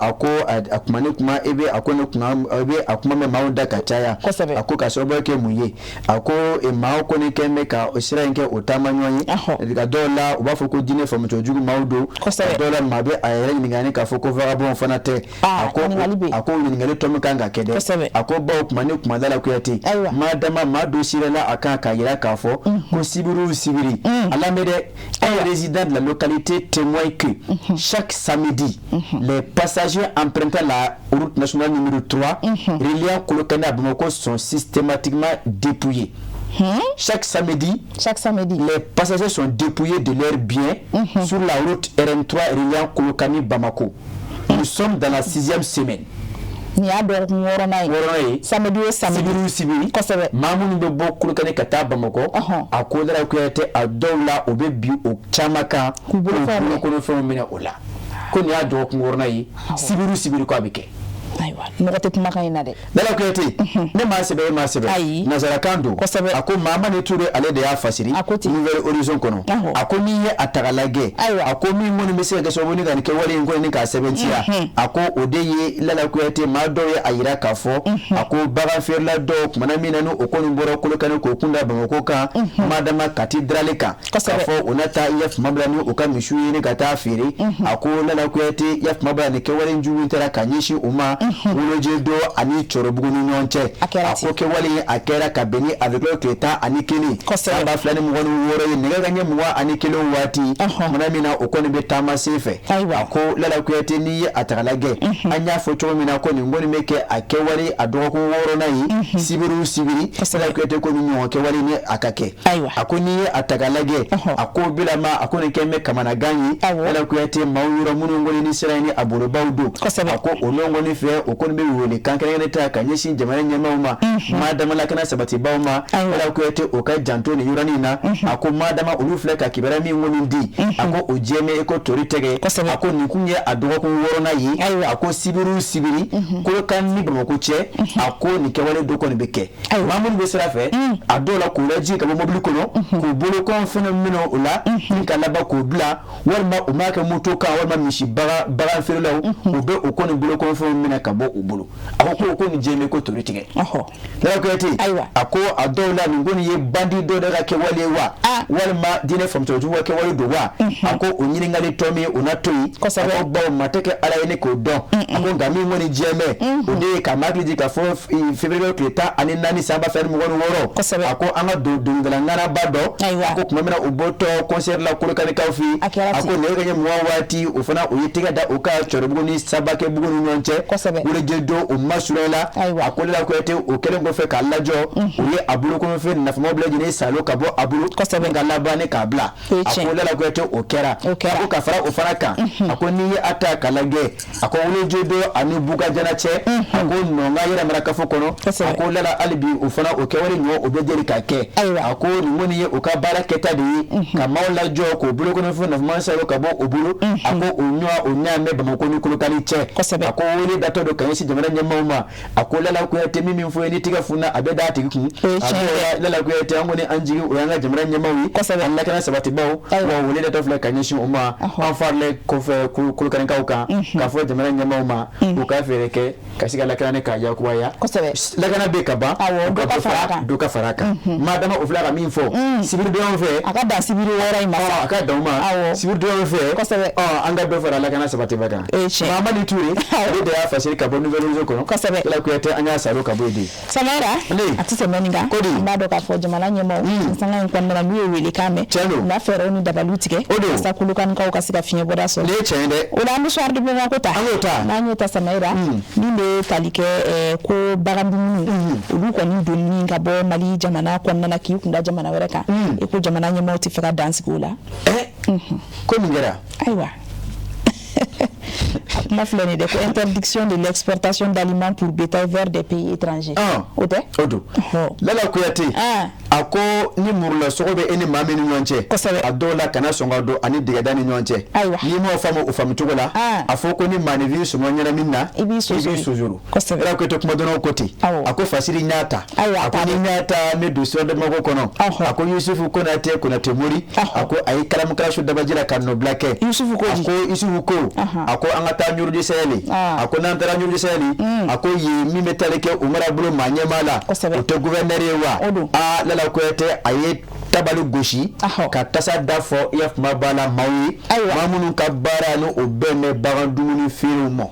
a ko a kuma ni kuma, i bɛ a ko ni kuma, i bɛ a kuma mɛn maaw da ka caya. A ko ka sababu kɛ mun ye? A ko maaw kɔni kɛn bɛ ka sira in kɛ o taama ɲɔgɔn ye. Ka dɔw la, u b'a fɔ ko diinɛ faamucogo jugu maaw don. Ka dɔw la, maa bɛ a yɛrɛ ɲininka ni k'a fɔ ko vagabond fana tɛ. A ko ɲininkali tɔ min kan ka kɛ dɛ, a ko bawo kuma ni kuma, Lala Kuyate, maa dama maa dɔ sira la, a kan k'a yira k'a fɔ ko sibiri o sibiri, a lamɛn dɛ, un résident de la localité témoigne que chaque samedi, les passagers empruntant la route nationale numéro 3 reliant Kolokani à Bamako sont systématiquement dépouillés. Chaque samedi, chaque samedi, les passagers sont dépouillés de leurs biens sur la route RN3 reliant Kolokani Bamako. Nous sommes dans la sixième semaine. Nin y'a dɔgɔkun wɔɔrɔnan ye. Wɔɔrɔnan ye. Samedi o samedi. Sibiri o sibiri. Maa minnu bɛ bɔ Kolokani ka taa Bamakɔ, a ko Lala Kuyate, a dɔw la, u bɛ bin o caman kan k'u bolokɔnɔfɛnw minɛ o la. Ko nin y'a dɔgɔkun wɔɔrɔnan ye, sibiri o sibiri ko a bɛ kɛ. Ayiwa, mɔgɔ tɛ kumakan in na dɛ. Lala Kuyate, ne m'a sɛbɛn, e m'a sɛbɛn. Ayi. Nansarakan don. A ko Mahamani Ture, ale de y'a fasiri. A ko ten. Nouvel Horizon kɔnɔ. A ko n'i ye a ta k'a lajɛ, a ko min kɔni bɛ se ka kɛ sababu ni ka nin kɛwale in kɔni k'a sɛbɛntiya, a ko o de ye, Lala Kuyate, maa dɔw ye a yira k'a fɔ, a ko bagan feerela dɔw, kumana min na ni o kɔni bɔra Kolokani k'o kun da Bamakɔ kan, madama Kati Darali kan, k'a fɔ o na taa i yafama bila ni u ka misiw ɲini ka taa feere. A ko Lala Kuyate, yafama bila nin kɛwale jugu in taara ka ɲɛsin u ma Wolojedo ani Cɔrɔbugu ni ɲɔgɔn cɛ. A ko kɛwale a kɛra ka bɛn ni avril tile 11 san 2026 ye, nɛgɛ ka ɲɛ 21 waati, kumana min na o kɔni bɛ taama sen fɛ. A ko Lala Kuyate, n'i ye a ta k'a lajɛ, an y'a fɔ cogo min na ko nin kɔni bɛ kɛ a kɛwale a dɔgɔkun wɔɔrɔnan ye, sibiri o sibiri, Lala Kuyate, ko nin ɲɔgɔn kɛwale ni a ka kɛ. A ko n'i ye a ta k'a lajɛ, a ko bilama, a ko nin kɛ bɛ kamanagan ye, Lala Kuyate, maaw yɔrɔ minnu kɔni ni sira ni a bolobaw don. A ko o kɔni fɛ, o kɔni bɛ wele kan kɛrɛnkɛrɛn ta ka ɲɛsin jamana ɲɛmaaw ma, maa dama lakana sabatibaw ma, Lala Kuyate, o ka janto nin yɔrɔnin na. A ko maa dama olu filɛ ka kibaruya min kɔni di, a ko o jɛmɛ i ko tori tɛgɛ. A ko nin kun ye a dɔgɔkun wɔɔrɔnan ye. A ko sibiri o sibiri, Kolokani ni Bamakɔ cɛ, a ko nin kɛwale dɔ kɔni bɛ kɛ. Maa minnu bɛ sira fɛ, a dɔw la, k'u lajigin ka bɔ mobili kɔnɔ, k'u bolokɔn fɛnɛ minɛ o la ni ka laban k'o bila, walima u m'a kɛ moto kan, walima misi bagan feerelaw, u bɛ o kɔni bolokɔnfɛnw minɛ ka bɔ u bolo. A ko nin jɛmɛ ko tori tigɛ. Lala Kuyate, a ko a dɔw la, nin kɔni ye bandi dɔ de ka kɛwale ye wa, walima diinɛ faamucogo ka kɛwale don wa? A ko o ɲininkali tɔ min o na to yen. A ko bawo maa tɛ kɛ Ala ye ne k'o dɔn. A ko nka min kɔni jɛmɛ, o de ye ka maa hakili jigin k'a fɔ février tile 14 san 2026, a ko an ka don dɔnkilidala ŋanaba dɔ, a ko tuma min na o bɔtɔ concert la Kolokanikaw fɛ yen, a ko nɛgɛ kanɲɛ 20 waati, o fana o ye tɛgɛ da o kan Cɔribugu ni Sabakɛbugu ni ɲɔgɔn cɛ, Wolojedo, o masurunya la. A ko Lala Kuyate, o kɛlen kɔfɛ k'a lajɔ, u ye a bolokɔnɔfɛn nafamaw bɛɛ lajɛlen salo ka bɔ a bolo ka laban ni k'a bila. A ko Lala Kuyate, o kɛra. A ko ka fara o fana kan, a ko n'i ye a ta k'a lajɛ, a ko Wolojedo ani Bukajana cɛ, a ko Nɔnga yɛrɛ marakafo kɔnɔ, a ko Lala, hali bi o fana o kɛwale ɲɔgɔn o bɛ deli ka kɛ. A ko nin kɔni ye u ka baara kɛta de ye, ka maaw lajɔ k'o bolokɔnɔfɛn nafama salo ka bɔ o bolo. A ko o ɲɔgɔn o ɲa bɛ Bamakɔ ni Kolokani cɛ. A ko wele datɔ don ka ɲɛsin jamana ɲɛmaaw ma. A ko Lala Kuyate, min fɔ ye ni tigɛ funna, a bɛ da a tigi kun. A ko Lala Kuyate, an kɔni an jigi o y'an ka jamana ɲɛmaaw ye, an lakana sabatibaw wa. Wele datɔ filɛ ka ɲɛsin o ma, an faralen kɔfɛ Kolokanikaw kan, k'a fɔ jamana ɲɛmaaw ma, u ka fɛɛrɛ kɛ ka se ka lakana ni k'a yakubaya. Lakana bɛ ka ban, dɔ ka fara a kan. Maa dama o filɛ ka min fɔ sibiri donyaw fɛ, a ka dan sibiri wɔɔrɔ in ma. A ka dan o ma sibiri donyaw fɛ. An ka dɔ fara lakana sabatiba kan. Mahamani Ture, ale de y'a fasiri ka bɔ Nouvel Horizon kɔnɔ. Lala Kuyate, an y'a saro ka bɔ yen de. Samara, a tɛ tɛmɛ nin kan. An b'a dɔn k'a fɔ jamana ɲɛmaaw nin sanga in kɔnɔna la, n'u ye welekan mɛn, u na fɛɛrɛw ni dabaliw tigɛ walasa Kolokanikaw ka se ka fiɲɛbɔda sɔrɔ. Nin ye tiɲɛ ye dɛ. O la, an bɛ Soir de Bamako ta. An k'o ta. N'an y'o ta, Samayira, min bɛ tali kɛ ko bagan dumuni, olu kɔni donni ka bɔ Mali jamana kɔnɔna na k'i kunda jamana wɛrɛ kan, i ko jamana ɲɛmaaw tɛ fɛ ka dan sigi o la. Ko mun kɛra? Ayiwa, a kuma filɛ nin dɛ, ko interdiction de l'exportation d'aliments pour bétail vers des pays étrangers. O tɛ? O don, Lala Kuyate. A A ko ni murulasogo bɛ e ni maa min ni ɲɔgɔn cɛ, a dɔw la kana sɔn ka don ani dɛgɛda ni ɲɔgɔn cɛ. N'i m'o faamu o faamu cogo la, a fɔ ko ni maaninfin sɔngɔ ɲɛnamin na, i b'i sosoro. Lala Kuyate kumadɔnnaw ko ten. A ko fasiri n y'a ta. A ko ni n y'a ta, n bɛ don Soir de Bamako kɔnɔ. A ko Yusufu Konate, Konate Mori, a ko a ye kalamu kalasu dabaji la ka nɔbila kɛ. Yusufu ko A ko Yusufu ko, a ko an ka taa Ɲoro du Sahel. A ko n'an taara Ɲoro du Sahel, a ko yen min bɛ tali kɛ u marabolo maa ɲɛmaa la, o tɛ gouverneur ye wa? Aa, Lala Kuyate, a ye tabali gosi ka tasa da fɔ i ya kuma b'a la maaw ye, maa minnu ka baara ni o bɛn bɛ bagan dumuni feerew ma.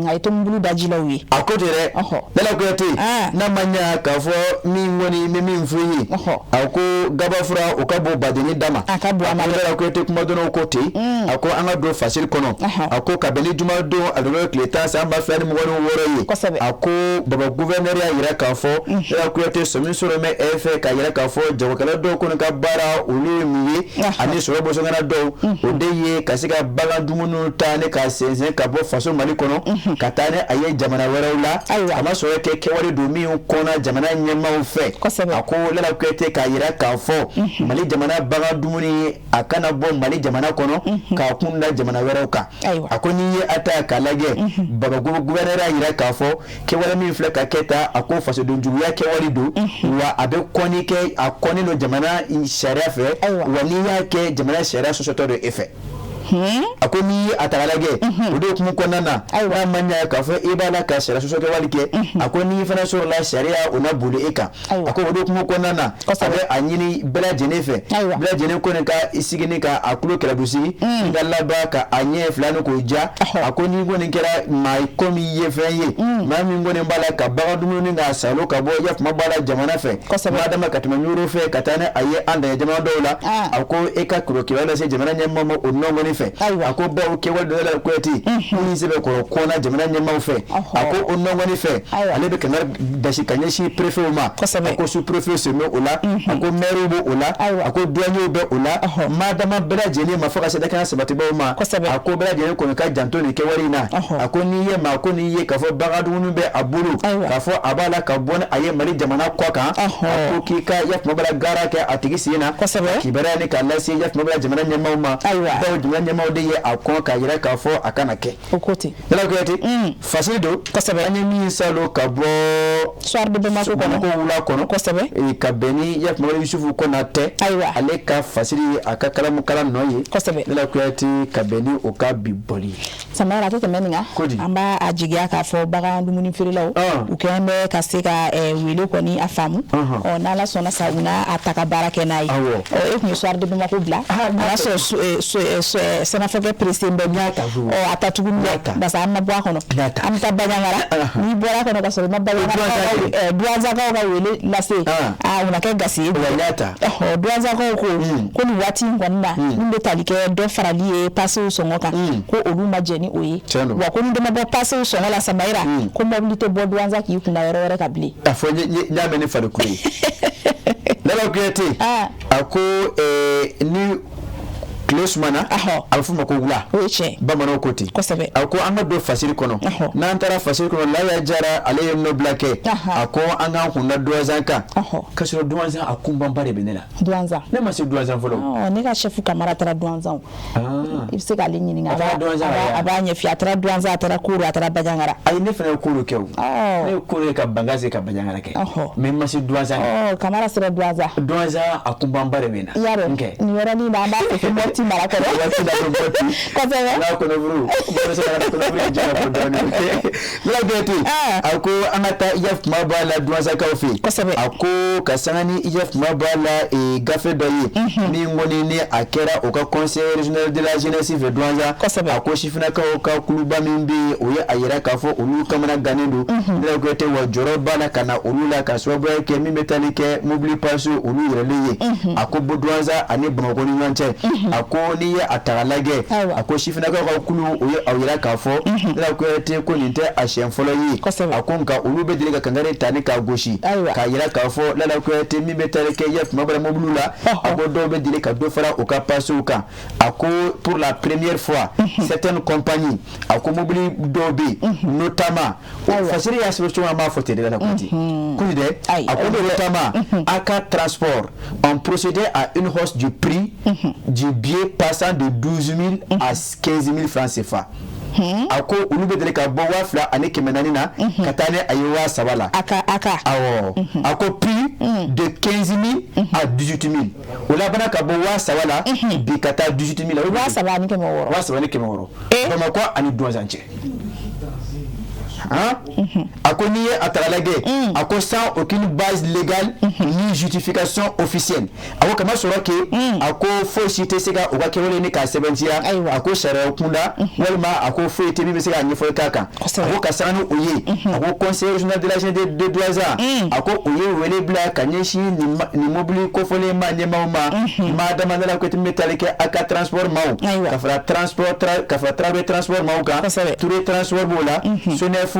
A ye tombulu dajilaw ye. A ko ten dɛ, Lala Kuyate, n'a ma ɲa k'a fɔ min kɔni bɛ min f'i ye, a ko gabafura o ka bon badenni da ma. A ka bon a ma. Lala Kuyate kumadɔnnaw ko ten. A ko an ka don fasiri kɔnɔ. A ko ka bɛn ni jumadon avril tile 10 san 2026 ye. A ko Baba gouverneur y'a jira k'a fɔ, Lala Kuyate, sɔmi sɔrɔ bɛ e fɛ k'a jira k'a fɔ jagokɛla dɔw kɔni ka baara olu ye mun ye, ani sɔrɔ bɔsɔngana dɔw, o de ye ka se ka bagan dumuniw ta ne ka sɛnsɛn ka bɔ faso Mali kɔnɔ ka taa ni a ye jamana wɛrɛw la. A ma sɔrɔ kɛ kɛwale don min kɔnna jamana ɲɛmaaw fɛ. A ko Lala Kuyate k'a jira k'a fɔ Mali jamana bagan dumuni a kana bɔ Mali jamana kɔnɔ k'a kun da jamana wɛrɛw kan. A ko n'i ye a ta k'a lajɛ, Baba gouverneur y'a jira k'a fɔ kɛwale min filɛ ka kɛ ta, a ko fasoden juguya kɛwale don, wa a bɛ kɔnni kɛ, a kɔnnen don jamana sariya fɛ, wa n'i y'a kɛ, jamana sariya sɔsɔtɔ don e fɛ. A ko n'i ye a ta lajɛ, o de hukumu kɔnɔna na, n'a ma ɲɛ k'a fɔ e b'a la ka sariya sɔsɔ kɛwale kɛ, a ko n'i fana sɔrɔla, sariya o na boli e kan. A ko o de hukumu kɔnɔna na, a bɛ a ɲini bɛɛ lajɛlen fɛ, bɛɛ lajɛlen kɔni ka i sigi ni ka a tulo kɛlɛbu sigi i ka laban ka a ɲɛ fila ni k'o ja. A ko n'i kɔni kɛra maa ye komi i ye fɛn ye, maa min kɔni b'a la ka bagan dumuni k'a salo ka bɔ i kuma b'a la jamana fɛ, madama ka tɛmɛ Ɲoro fɛ ka taa ni a ye an dan jamana dɔw la, a ko e ka kibaruya lase jamana ɲɛmaa ma o nɔ kɔni fɛ. A ko bawo kɛwale dɔ la Kuyate min sɛbɛkɔrɔ kɔnna jamana ɲɛmaaw fɛ, a ko o nɔ kɔni fɛ, ale bɛ kangari dasi ka ɲɛsin préfet ma. A ko sous préfet sen bɛ o la, a ko maire bɛ o la, a ko douanier bɛ o la, madama bɛɛ lajɛlen ma fo ka se lakana sabatibaw ma. A ko bɛɛ lajɛlen kɔni ka janto nin kɛwale in na. A ko n'i ye maa ko n'i ye k'a fɔ bagan dumuni bɛ a bolo, k'a fɔ a b'a la ka bɔ ni a ye Mali jamana kɔ kan, a ko k'i ka yakuma bala gara kɛ a tigi sen na, kibaruya ni k'a lase yakuma bala jamana ɲɛmaaw ma, bawo jamana ɲɛmaaw de ye a kɔn k'a jira k'a fɔ a kana kɛ. O ko ten. Lala Kuyate, fasiri don, an ye min salo ka bɔ Soir de Bamako kɔnɔ, Bamako wula kɔnɔ, ka bɛn ni yakuma bala Yusufu Konatɛ, ale ka fasiri ye a ka kalamu kalan nɔ ye. Lala Kuyate, ka bɛn ni o ka bi bɔli ye. Samayɛrɛ, a tɛ tɛmɛ nin kan. An b'a a jigiya k'a fɔ bagan dumuni feerelaw u kɛlen bɛ ka se ka wele kɔni a faamu. Ɔ, n'Ala sɔnna sa, u n'a a ta ka baara kɛ n'a ye. Ɔ, e tun ye Soir de Bamako bila, a y'a sɔrɔ sɛnɛfɔkɛ pressé bɛ. Ɔ, a ta tuguni dɛ, parce que an ma bɔ a kɔnɔ, an bɛ taa Bandiagara. N'i bɔra a kɔnɔ ka sɔrɔ i ma Bandiagara Douentzakaw ka wele lase, aa, o na kɛ gasi ye. Douentzakaw ko ko nin waati in kɔni na, min bɛ tali kɛ dɔ farali ye pasew sɔngɔ kan, ko olu ma jɛn ni o ye, wa ko ni dɔ ma bɔ pasew sɔngɔ la, Samayira, ko mɔbili tɛ bɔ Douentza k'i kunna yɔrɔ wɛrɛ ka bilen. A fɔ n y'a mɛn ni farikolo ye. Lala Kuyate, a ko ni tile sumana, a bɛ f'o ma ko wula. O ye tiɲɛ. Bamananw ko ten. A ko an ka don fasiri kɔnɔ. N'an taara fasiri kɔnɔ, Laya Jara, ale ye nɔbila kɛ. A ko an k'an kun da Douentza kan. K'a sɔrɔ Douentza a kunbanba de bɛ ne la. Douentza. Ne ma se Douentza fɔlɔ. Ne ka chef Kamara taara Douentza. I bɛ se k'ale ɲininka. A taara Douentza. A b'a ɲɛf'i ye. A taara Douentza, a taara Koro, a taara Bandiagara. Ayi, ne fana ye Koro kɛ o. Ne ye Koro ye ka Bankass ka Bandiagara kɛ. Mais n ma se Douentza. Kamara sera Douentza. Douentza a kunbanba de bɛ n na. I y'a dɔn nin yɔrɔnin na, an b'a fɔ ko Mopti mara kɔnɔ. Waati la ko Mopti. N'a kɔnɔfuru, bɔra se ka kɔnɔfuru jɛ ka fɔ dɔɔnin. Lala Kuyate, a ko an ka taa IF kuma b'a la Douentzakaw fɛ yen. A ko ka sanga ni IF kuma b'a la gafe dɔ ye min kɔni ni a kɛra o ka conseil régional de la jeunesse fɛ Douentza. A ko sifinnakaw ka kuluba min bɛ yen, o ye a yira k'a fɔ olu kamana gannen don. Lala Kuyate, wa jɔyɔrɔ b'a la ka na olu la ka sababuya kɛ min bɛ tali kɛ mobili passe olu yɛrɛlen ye. A ko Douentza ani Bamakɔ ni ɲɔgɔn cɛ. A ko n'i ye a ta k'a lajɛ, a ko sifinnakaw ka kulu o ye a yira k'a fɔ Lala Kuyate ko nin tɛ a siɲɛ fɔlɔ ye. A ko nka olu bɛ deli ka kangari ta ni k'a gosi k'a yira k'a fɔ Lala Kuyate min bɛ tali kɛ ya tuma bɛɛ mobiliw la, a ko dɔw bɛ deli ka dɔ fara u ka pasew kan. A ko pour la première fois certaines compagnies, a ko mobili dɔw bɛ yen, notamment Fasiri y'a sɛbɛn cogo min, an b'a fɔ ten de, Lala Kuyate ko dɛ, a ko notamment AK Transport ont procédé à une hausse du prix du billet passant de 12 000 à 15 000 francs CFA. A ko olu bɛ deli ka bɔ 2400 na ka taa ni a ye 3000 la. Awɔ, a ko prix de 15 000 à 18 000, o labanna ka bɔ 3000 la bi ka taa 18 000 la. 3600. 3600, Bamakɔ ani Duwanzan cɛ. A ko n'i ye a ta lajɛ, a ko sans aucune base légale ni justification officielle. A ko kama sɔrɔ ke a ko foyi si tɛ se ka u ka kɛwale ni k'a sɛbɛntiya, a ko sariya kunda walima a ko foyi tɛ min bɛ se k'a ɲɛfɔli k'a kan. A ko ka sanga ni o ye, a ko conseil régional de la jeunesse de Douentza, a ko o ye wele bila ka ɲɛsin nin mobili kofɔlen ma ɲɛmaaw ma, maa dama dala ko min bɛ tali kɛ a ka transport maaw, ka fara transport, ka fara Traoré transport maaw kan, Touré transport b'o la, Sonef,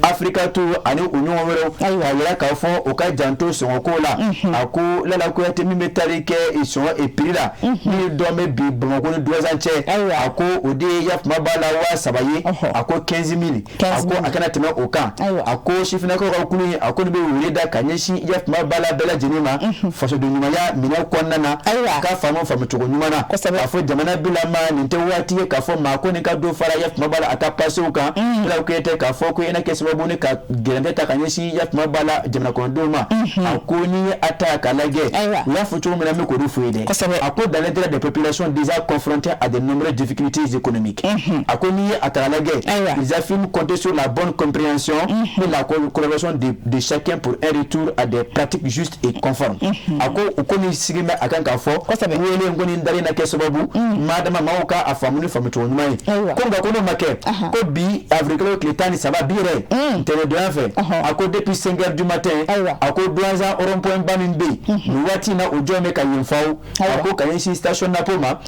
Africa Tour ani u ɲɔgɔn wɛrɛw, k'a yira k'a fɔ u ka janto sɔngɔko la. A ko Lala Kuyate min bɛ tali kɛ sɔngɔ prix la min dɔn bɛ bi Bamakɔ ni Duwanzan cɛ, a ko o de ye yafama b'a la 3000 ye, a ko 15 000, a ko a kana tɛmɛ o kan. A ko sifinnakaw ka kulu ye, a ko nin bɛ wele da ka ɲɛsin yafama b'a la bɛɛ lajɛlen ma fasoden ɲumanya minɛn kɔnɔna na, k'a faamu faamucogo ɲuman na, k'a fɔ jamana bilama nin tɛ waati ye k'a fɔ maa ko nin ka dɔ fara yafama b'a la a ka pasew kan. Lala Kuyate k'a fɔ ko i na kɛ sababu ni ka gɛrɛntɛ ta ka ɲɛsin yafama b'a la jamana kɔnɔdenw ma. A ko n'i ye a ta k'a lajɛ, u y'a fɔ cogo min na, n bɛ k'o de f'u ye dɛ. A ko dans l'intérêt des populations déjà confrontées à de nombreuses difficultés économiques, a ko n'i ye a ta k'a lajɛ, ils affirment compter sur la bonne compréhension et la collaboration de chacun pour un retour à des pratiques justes et conformes. A ko u ko nin sigi bɛ a kan k'a fɔ wele ko nin dalen na kɛ sababu maa dama maaw ka a faamu ni faamucogo ɲuman ye. Ko nka ko n'o ma kɛ, ko bi avril kalo tile 13 bi yɛrɛ, ntɛnɛndonya fɛ, a ko depuis 5 heures du matin, a ko Douentza rond-point ba min bɛ yen nin waati in na, o jɔn bɛ ka yen faw, a ko ka ɲɛsin station Napo ma,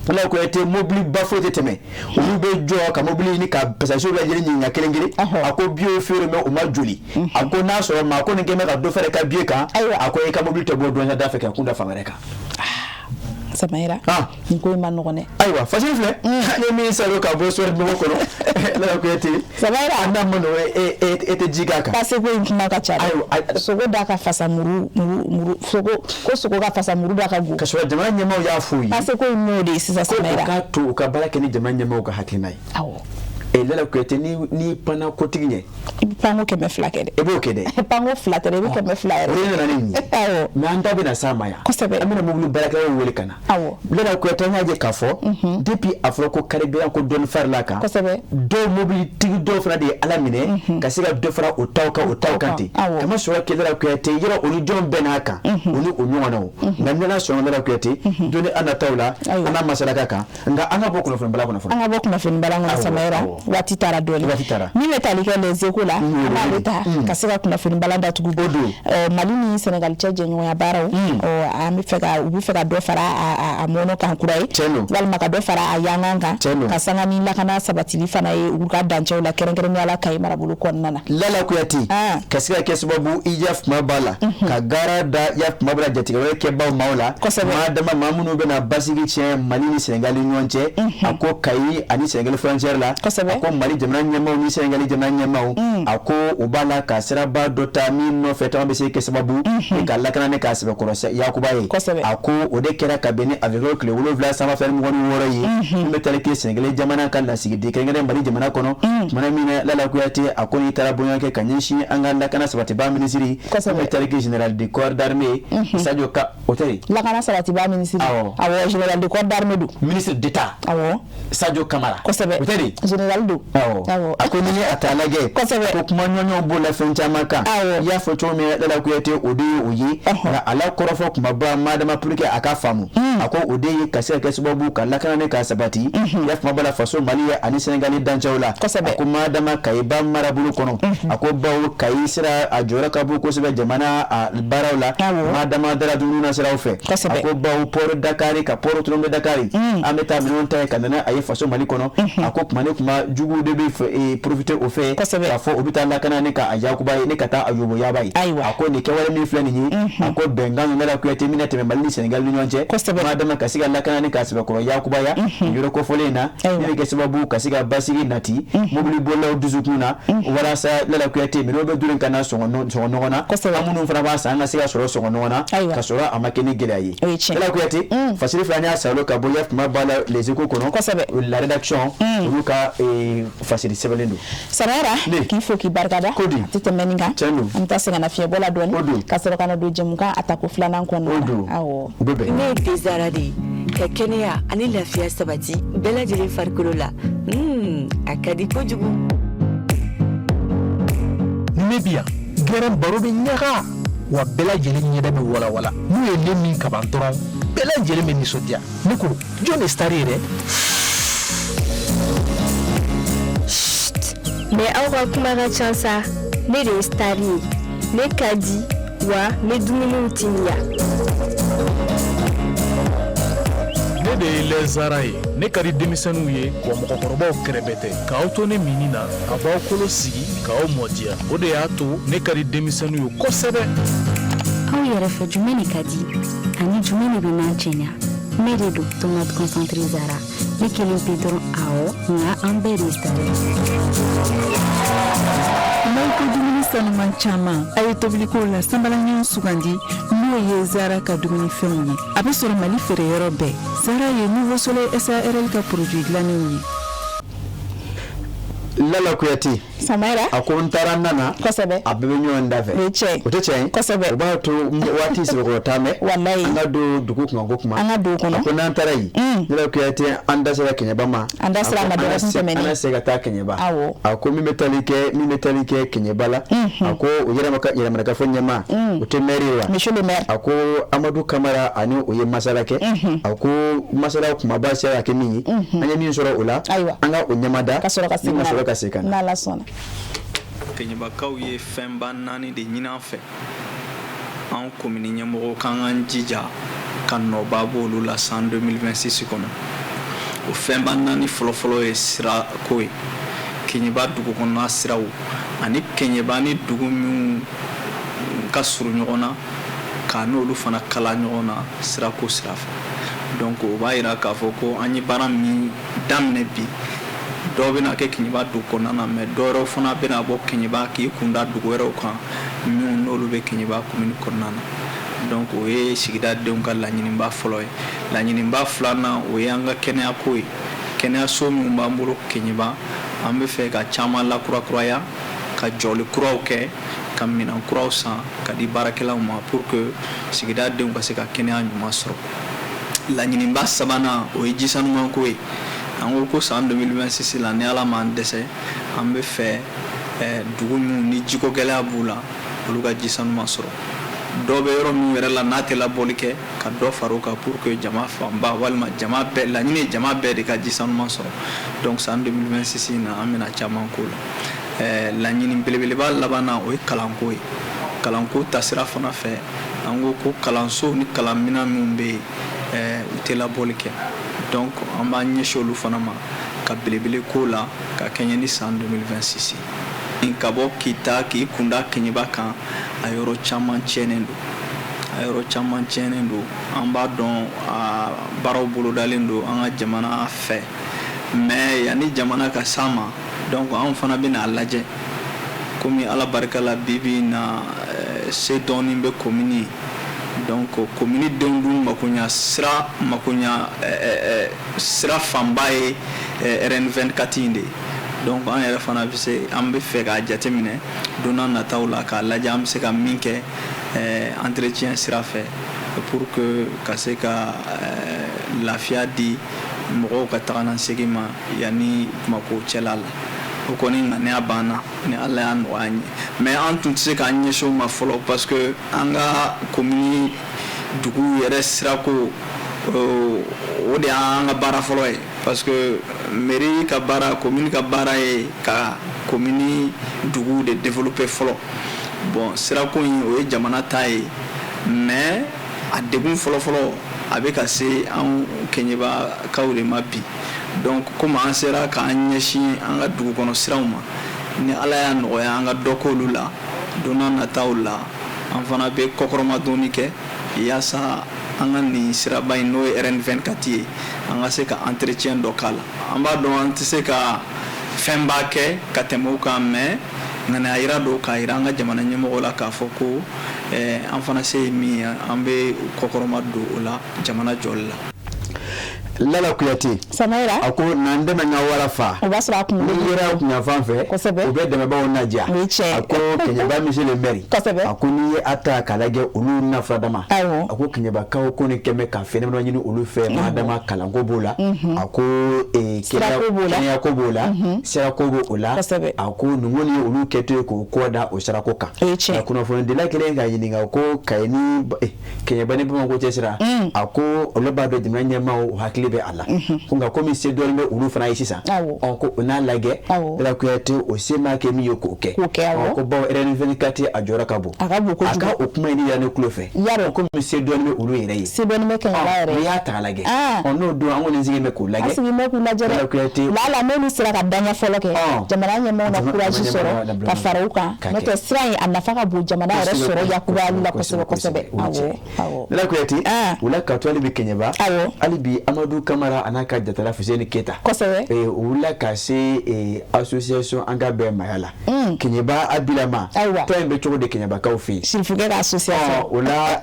Lala Kuyate mobili ba foyi tɛ tɛmɛ, olu bɛ jɔ ka mobili ɲini ka passager lajɛlen ɲininka kelen kelen. A ko billet feere mɛ u ma joli. A ko n'a sɔrɔ maa ko nin kɛn bɛ ka dɔ fara i ka billet kan, a ko i ka mobili tɛ bɔ Douentza da fɛ ka kun da fan wɛrɛ kan. Samayira, nin ko in ma nɔgɔn dɛ. Ayiwa, Fasiri filɛ, an ye min salo ka bɔ sɔri nɔgɔ kɔnɔ, Lala Kuyate. Samayira, a n'a ma nɔgɔ, e tɛ ji k'a kan. Pase ko in kuma ka ca dɛ. Ayiwa, sogo da ka fasa muru muru muru, sogo ko sogo ka fasa muru da ka go. Ka sɔrɔ jamana ɲɛmaaw y'a f'u ye. Pase ko in y'o de ye sisan Samayira. Ko u k'a to u ka baara kɛ ni jamana ɲɛmaaw ka hakilina ye. Awɔ. Lala Kuyate, ni panna kotigi ɲɛ, i bɛ panko 200 kɛ dɛ. I b'o kɛ dɛ. Panko 2 tɛ dɛ, i bɛ 200 yɛrɛ. O de nana ni nin ye. Awɔ. Mais an da bɛna s'a ma yan. Kosɛbɛ. An bɛna mobili baarakɛlaw wele ka na. Awɔ. Lala Kuyate, an y'a ye k'a fɔ depuis a fɔra ko carburant ko dɔɔni farila kan. Kosɛbɛ. Dɔw mobilitigi dɔw fana de ye Ala minɛ ka se ka dɔ fara o taw kan, o taw kan ten. Awɔ. Kama sɔrɔ kɛ Lala Kuyate yɔrɔ o ni jɔn bɛɛ n'a kan, o ni o ɲɔgɔnnaw. Nka ni Ala sɔnna, Lala Kuyate, don ni an nataw la, an n'a masala ka kan. Nka an ka bɔ kunnafoni bala kɔnɔ fɔlɔ. An ka bɔ kunnafoni bala kɔnɔ Samayira. Waati taara dɔɔni. Waati taara. Min bɛ tali kɛ Les Échos la, an b'ale ta ka se ka kunnafoni bala datugu. O don. Mali ni Senegal cɛ jɛɲɔgɔnya baaraw, an bɛ fɛ ka u bɛ fɛ ka dɔ fara a mɔnɔ kan kura ye. Tiɲɛ don. Walima ka dɔ fara a yangan kan. Tiɲɛ don. Ka sanga ni lakana sabatili fana ye u ka dancɛw la, kɛrɛnkɛrɛnnenya la Kayi marabolo kɔnɔna na. Lala Kuyate, ka se ka kɛ sababu i yafuma b'a la ka gara da yafuma b'a la jatigɛwale kɛbaw maaw la. Kosɛbɛ. Maa dama maa minnu bɛna basigi tiɲɛ Mali ni Senegal ni ɲɔgɔn cɛ, a ko Kayi ani Senegal frontière la. Kosɛbɛ. A ko Mali jamana ɲɛmaaw ni Senegal jamana ɲɛmaaw, a ko u b'a la ka siraba dɔ ta min nɔfɛ taama bɛ se kɛ sababu ni ka lakana ni k'a sɛbɛkɔrɔ yakuba ye. Kosɛbɛ. A ko o de kɛra ka bɛn ni avril tile 7 san 2026 ye, min bɛ tali kɛ Senegal jamana ka lasigiden kɛrɛnkɛrɛn Mali jamana kɔnɔ. Tumana min na Lala Kuyate, a ko n'i taara bonya kɛ ka ɲɛsin an ka lakana sabatibaa minisiri, Kosɛbɛ. min bɛ tali kɛ général de corps d'armée Sadio Ka, o tɛ Lakana sabatibaa minisiri. Awɔ. Awɔ, général de corps d'armée don. Ministre d'État Awɔ. Sadio Kamara. Kosɛbɛ. O tɛ de Général Ɲininkali don. Awɔ, a ko ni ye a ta lajɛ, ko kuma ɲɔgɔnw b'o la fɛn caman kan. I y'a fɔ cogo min na, Lala Kuyate, o de ye o ye, nka a la kɔrɔfɔ kumaba madama pour que a ka faamu, a ko o de ye ka se ka kɛ sababu ka lakana ni ka sabati, i y'a faamu, b'a la faso Mali ye ani Senegali dancɛw la. A ko madama Kayiba marabolo kɔnɔ, a ko bawo Kayi sira a jɔyɔrɔ ka bon kosɛbɛ jamana a baaraw la, madama dara dumuni na siraw fɛ. A ko bawo port Dakar ka port autonome Dakar, an bɛ taa minɛnw ta yen ka na a ye faso Mali kɔnɔ. A ko kuma ni kuma, juguw de bɛ profiter o fɛ k'a fɔ u bɛ taa lakana ni ka a yakuba ye ni ka taa a yoboyaba ye. A ko nin kɛwale min filɛ nin ye, a ko bɛnkan Lala Kuyate min na tɛmɛ Mali ni Senegali ni ɲɔgɔn cɛ, madama ka se ka lakana ni ka sɛbɛkɔrɔ yakubaya nin yɔrɔ kofɔlen in na, min bɛ kɛ sababu ka se ka basigi nati mobili bolilaw dusukun na, walasa Lala Kuyate minɛnw bɛ dun ka na sɔngɔ nɔgɔ na, an minnu fana b'a san, an ka se ka sɔrɔ sɔngɔ nɔgɔ na, ka sɔrɔ a ma kɛ ni gɛlɛya ye. Lala Kuyate, fasiri fila y'a salo ka bɔ kuma ba la Les Échos kɔnɔ, la rédaction olu ka fasiri sɛbɛnlen don. Samara, k'i fo k'i barikada, a tɛ tɛmɛ nin kan. An bɛ taa sɛgɛnnafiɲɛbɔ la dɔɔni ka sɔrɔ ka na don jɛmukan a tako filanan kɔnɔna na. Awɔ, ne ye Tezara de ye ka kɛnɛya ani lafiya sabati bɛɛ lajɛlen farikolo la. A ka di kojugu. Ni ne bi yan, gɛrɛn baro bɛ ɲaga wa, bɛɛ lajɛlen ɲɛda bɛ walawala. N'u ye ne min kaban dɔrɔn, bɛɛ lajɛlen bɛ nisɔndiya. Ne ko jɔn de star ye dɛ? Mais aw ka kuma ka ca sa. Ne de ye star ye, ne ka di wa n bɛ dumuniw timiya. Ne de ye lɛzara ye, ne ka di denmisɛnninw ye wa mɔgɔkɔrɔbaw kɛrɛbɛ tɛ. K'aw to ne minni na, a b'aw kolo sigi k'aw mɔdiya, o de y'a to ne ka di denmisɛnninw ye kosɛbɛ. Aw yɛrɛ fɛ, jumɛn de ka di ani jumɛn de bɛ n'an cɛɲa? Ne de don tomate concentré Zara, ne kelen pe dɔrɔn. Awɔ, nka an bɛɛ de ye star ye. N'aw ko dumuni sanuman caman, a ye tobiliko la sanbalaɲɔgɔn sugandi, n'o ye Zara ka dumunifɛnw ye. A bɛ sɔrɔ Mali feereyɔrɔ bɛɛ. Zara ye Nouveau Soleil SARL ka produit dilannenw ye. Lala Kuyate. Samara. A ko n taara n nana. A bɛɛ bɛ ɲɔgɔn da fɛ. O ye tiɲɛ. O tɛ tiɲɛ ye? Kosɛbɛ. O b'a to waati sɛbɛkɔrɔ taa mɛn. Walayi. An ka don dugu kunkanko kuma. An ka don o kɔnɔ. A ko n'an taara yen, Lala Kuyate, an da sera Kɛɲɛba ma. An da sera a ma dɔgɔkun tɛmɛnen. An na se ka taa Kɛɲɛba. Awɔ. A ko min bɛ tali kɛ Kɛɲɛba la. A ko o yɛrɛmarakafo ɲɛmaa, o tɛ maire ye wa? Monsieur le maire. A ko Amadu Kamara ani o ye masala kɛ. A ko masala kumaba sera ka kɛ min ye, an ye min sɔrɔ o la. Ayiwa. An ka o ɲɛmada. Ka sɔrɔ ka segin. Ka sɔrɔ ka segin ka na. N'Ala sɔnna. Kɛɲɛbakaw ye fɛnba naani de ɲini an fɛ, an komini ɲɛmɔgɔw k'an k'an jija ka nɔba b'olu la san 2026 kɔnɔ. O fɛnba naani fɔlɔfɔlɔ ye sirako ye, Kɛɲɛba dugu kɔnɔna siraw ani Kɛɲɛba ni dugu minnu ka surun ɲɔgɔn na, k'a n'olu fana kala ɲɔgɔn na sirako sira fɛ. Donc o b'a yira k'a fɔ ko an ye baara min daminɛ bi, dɔw bɛna kɛ Kɛɲɛba dugu kɔnɔna na, mais dɔw wɛrɛw fana bɛna bɔ Kɛɲɛba k'i kunda dugu wɛrɛw kan minnu n'olu bɛ Kɛɲɛba commune kɔnɔna na. Donc o ye sigida denw ka laɲiniba fɔlɔ ye. Laɲiniba filanan, o ye an ka kɛnɛyako ye. Kɛnɛyaso minnu b'an bolo Kɛɲɛba, an bɛ fɛ ka caman lakurakuraya, ka jɔli kuraw kɛ, ka minɛn kuraw san ka di baarakɛlaw ma pour que sigida denw ka se ka kɛnɛya ɲuman sɔrɔ. Laɲiniba sabanan, o ye jisanumanko ye. An ko ko san 2026 la, ni Ala m'an dɛsɛ, an bɛ fɛ dugu minnu ni jiko gɛlɛya b'u la, olu ka ji sanuman sɔrɔ. Dɔw bɛ yɔrɔ minnu yɛrɛ la n'a tɛ labɔli kɛ, ka dɔ fara o kan pour que jama fanba walima jama bɛɛ, laɲini ye jama bɛɛ de ka ji sanuman sɔrɔ. Donc san 2026 in na, an bɛna caman k'o la. Laɲini belebeleba labanna, o ye kalanko ye. Kalanko tasira fana fɛ, an ko ko kalanso ni kalanminɛn minnu bɛ yen, u tɛ labɔli kɛ, donc an b'an ɲɛsin olu fana ma ka belebele k'o la ka kɛɲɛ ni san 2026 ye. Ka bɔ Kita k'i kunda Kɛɲɛba kan, a yɔrɔ caman tiɲɛnen don, a yɔrɔ caman tiɲɛnen don. An b'a dɔn a baaraw bolodalen don an ka jamana fɛ, mais yanni jamana ka s'an ma, donc anw fana bɛna a lajɛ. Komi Ala barika la, bi bi in na, se dɔɔnin bɛ komini ye, donc komini denw dun makoɲa sira, makoɲa sira fanba ye RN 24 in de ye. Donc an yɛrɛ fana bɛ se, an bɛ fɛ k'a jateminɛ don n'a nataw la k'a lajɛ an bɛ se ka min kɛ entretien sira fɛ pour que ka se ka lafiya di mɔgɔw ka taga na segin ma yanni Bamakɔ cɛla la. O kɔni ŋaniya b'an na ni Ala y'a nɔgɔya an ye, mais an tun tɛ se k'an ɲɛsin o ma fɔlɔ parce que an ka komini dugu yɛrɛ sirako, o de y'an ka baara fɔlɔ ye, parce que mairie ka baara, commune ka baara ye ka commune dugu de développer fɔlɔ. Bon, sirako in, o ye jamana ta ye, mais a degun fɔlɔfɔlɔ a bɛ ka se anw Kɛɲɛbakaw de ma bi. Donc komi an sera k'an ɲɛsin an ka dugu kɔnɔ siraw ma, ni Ala y'a nɔgɔya an ka dɔ k'olu la, don n'a nataw la an fana bɛ kɔkɔrɔmadonni kɛ yaasa an ka nin siraba in, n'o ye RN 24 ye, an ka se ka entretien dɔ k'a la. An b'a dɔn an tɛ se ka fɛnba kɛ ka tɛmɛ o kan, mais ŋaniya yira don k'a yira an ka jamana ɲɛmɔgɔw la k'a fɔ ko an fana se ye min ye, an bɛ kɔkɔrɔma don o la jamana jɔli la. Lala Kuyate. Samayira. A ko n'an dɛmɛ ka wara fa. O b'a sɔrɔ a kunkolo. N'i yera kunyanfan fɛ. Kosɛbɛ. U bɛ dɛmɛbaaw naja. O ye tiɲɛ. A ko Kɛɲɛba monsieur le maire. Kosɛbɛ. A ko n'i ye a ta k'a lajɛ olu nafa dama. Awɔ. A ko Kɛɲɛbakaw ko nin kɛmɛ ka fɛn damadɔ ɲini olu fɛ. Maa dama kalanko b'o la. A ko sirako b'o la. Kɛnɛyako b'o la. Sirako b'o la. Kosɛbɛ. A ko nin kɔni ye olu kɛtɔ ye k'o kɔ da o sirako kan. O ye tiɲɛ. Kunnafonidila kelen ka ɲininka ko Kayi ni Kɛɲɛba ni Bamakɔ cɛ sira. A ko olu b'a dɔn jamana ɲɛmaaw hakili bɛ a la. Ko nka komi se dɔɔnin bɛ olu fana ye sisan. Awɔ. Ko o n'a lajɛ. Awɔ. Lala Kuyate o se maa kɛ min ye k'o kɛ. K'o kɛ, awɔ. Ko bawo RN 24 a jɔyɔrɔ ka bon. A ka bon kojugu. A ka o kuma in yira ne tulo fɛ. Yarɔ. Komi se dɔɔnin bɛ olu yɛrɛ ye. Se dɔɔnin bɛ Kɛɲɛba yɛrɛ ye. N'i y'a ta k'a lajɛ. Ɔ n'o don an kɔni sigilen bɛ k'o lajɛ. An sigilen bɛ k'u lajɛ dɛ. Lala Kuyate. Lala n'olu sera ka daɲɛ fɔlɔ kɛ. Jamana ɲɛmaaw na courage sɔrɔ ka fara u kan. N'o tɛ sira in a nafa ka bon jamana yɛrɛ sɔrɔ yakubayali la kosɛbɛ kosɛbɛ. Awɔ awɔ. Lala Kuyate. O la ka to hali bi Kɛɲɛba. Awɔ. Hali bi Amadu Kamara a n'a ka jatala Fuseni Keyita. Kosɛbɛ. U wulila ka se association an ka bɛn Maya la. Kɛɲɛba Abilama. Ayiwa. Tɔn in bɛ cogo di Kɛɲɛbakaw fɛ yen? Sirifukɛ ka association. O la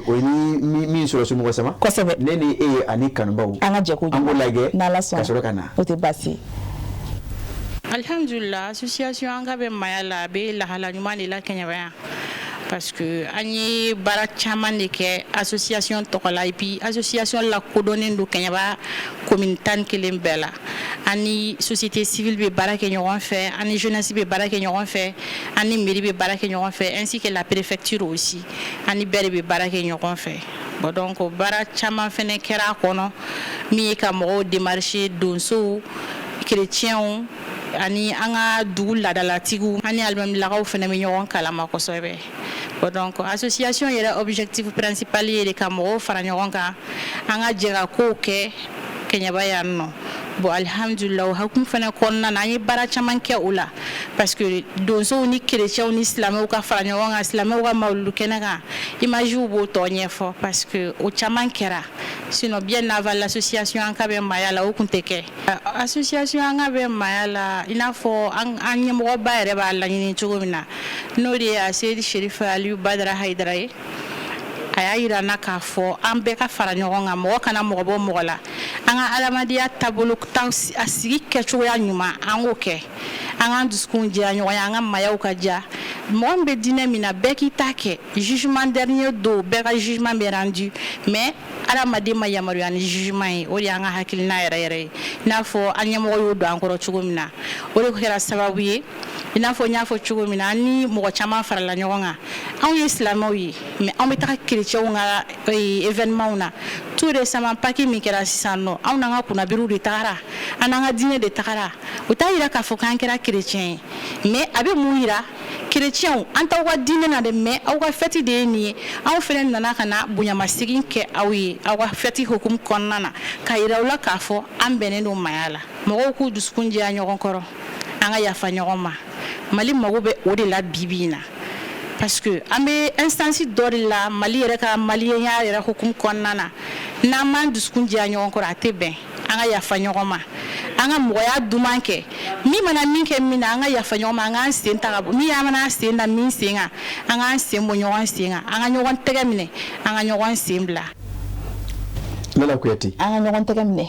o ni min sɔrɔ somɔgɔ sama. Kosɛbɛ. Ne ni e ye ani kanubaw. An ka jɛ k'o an k'o lajɛ. N'Ala sɔnna. Ka sɔrɔ ka na. O tɛ baasi ye. Alhamdulillah, association an ka bɛn Maya la, a bɛ lahala ɲuman de la Kɛɲɛba yan, parce que an ye baara caman de kɛ association tɔgɔ la, et puis association lakodɔnnen don Kɛɲɛba commune 11 bɛɛ la. An ni société civile bɛ baara kɛ ɲɔgɔn fɛ, an ni jeunesse bɛ baara kɛ ɲɔgɔn fɛ, an ni mairie bɛ baara kɛ ɲɔgɔn fɛ, ainsi que la préfecture aussi, an ni bɛɛ de bɛ baara kɛ ɲɔgɔn fɛ. Bon, donc baara caman fɛnɛ kɛra a kɔnɔ, min ye ka mɔgɔw démarcher, donsow, chrétiens ani an ka dugu laadalatigiw, ani alimamilakaw fana bɛ ɲɔgɔn kalama kosɛbɛ. Bon, donc association yɛrɛ objectif principal ye de ka mɔgɔw fara ɲɔgɔn kan, an ka jɛ ka kow kɛ Kɛɲɛba yan nɔ. Bon, alhamdulillah, o hukumu fana kɔnɔna na, an ye baara caman kɛ o la, parce que donsow ni chrétiens ni silamɛw ka fara ɲɔgɔn kan, silamɛw ka mawuludu kɛnɛ kan, images b'o tɔ ɲɛfɔ, parce que o caman kɛra. Sinon bien avant l'association an ka bɛn Maya la, o tun tɛ kɛ. Association an ka bɛn Maya la, i n'a fɔ an ɲɛmɔgɔba yɛrɛ b'a laɲini cogo min na, n'o de ye Aseyidi Serifu Aliyu Badara Hayidara ye, a y'a yira n na k'a fɔ an bɛɛ ka fara ɲɔgɔn kan, mɔgɔ kana mɔgɔ bɔ mɔgɔ la, an ka adamadenya taabolo, a sigi kɛcogoya ɲuman, an k'o kɛ, an k'an dusukun jɛya ɲɔgɔn ye, an ka mayaw ka diya. Mɔgɔ min bɛ diinɛ min na, bɛɛ k'i ta kɛ. Jugement dernier don, bɛɛ ka jugement bɛ rendu, mais adamaden ma yamaruya ni jugement ye. O de y'an ka hakilina yɛrɛ yɛrɛ ye, i n'a fɔ an ɲɛmɔgɔ y'o don an kɔrɔ cogo min na. O de kɛra sababu ye, i n'a fɔ n y'a fɔ cogo min na, an ni mɔgɔ caman farala ɲɔgɔn kan. Anw ye silamɛw ye, mais anw bɛ taga chrétiens ka événement na. Tout récemment, Pâques min kɛra sisan nɔ, anw n'an ka kunnabiriw de tagara, an n'an ka diinɛ de tagara. O t'a yira k'a fɔ k'an kɛra chrétien ye, mais a bɛ mun yira? Chrétiens, an t'aw ka diinɛ na dɛ, mais aw ka fête de ye nin ye. Anw fana nana ka na bonyamasegin kɛ aw ye aw ka fête hukumu kɔnɔna na, ka yira aw la k'a fɔ an bɛnnen don Maya la. Mɔgɔw k'u dusukun jɛya ɲɔgɔn kɔrɔ, an ka yafa ɲɔgɔn ma. Mali mago bɛ o de la bi bi in na, parce que an bɛ instance dɔ de la Mali yɛrɛ ka maliyɛnya yɛrɛ hukumu kɔnɔna na. N'an m'an dusukun jɛya ɲɔgɔn kɔrɔ, a tɛ bɛn. An ka yafa ɲɔgɔn ma, an ka mɔgɔya duman kɛ. Min mana min kɛ min na, an ka yafa ɲɔgɔn ma, an k'an sen ta ka bɔ min mana sen da min sen kan, an k'an sen bɔ ɲɔgɔn sen kan, an ka ɲɔgɔn tɛgɛ minɛ, an ka ɲɔgɔn sen bila. Lala Kuyate. An ka ɲɔgɔn tɛgɛ minɛ.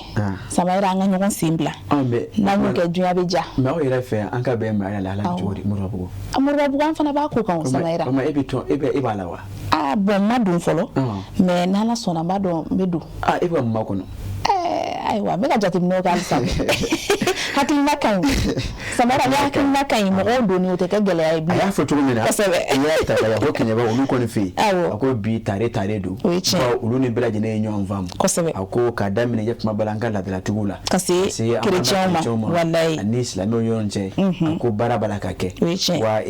Samayira, an ka ɲɔgɔn sen bila. N'an y'o kɛ, dunya bɛ diya. Mais aw yɛrɛ fɛ, an ka bɛn Maya la ala cogo di Moribabugu? Moribabugu, an fana b'a ko kan o, Samayira. E bɛ tɔn, e b'a la wa? Ah bon, n ma don fɔlɔ. Mais n'Ala sɔnna, n b'a dɔn n bɛ don. Ah, e bɛ ka mun makɔnɔ? Ayiwa, n bɛ ka jateminɛw kɛ halisa. Hakilina ka ɲi, Samara, ni hakilina ka ɲi, mɔgɔw donni o tɛ kɛ gɛlɛya ye bilen. A y'a fɔ cogo min na. N'i y'a ta k'a lajɛ, ko Kɛɲɛba olu kɔni fɛ yen. A ko bi tare tare don. O ye tiɲɛ. Bawo olu ni bɛɛ lajɛlen ye ɲɔgɔn faamu. A ko k'a daminɛ yakuma bala an ka laadalatigiw la. Ka se kerecɛnw ma, walayi. Ani silamɛw ɲɔgɔn cɛ. A ko baara b'a la ka kɛ. O ye tiɲɛ. Wa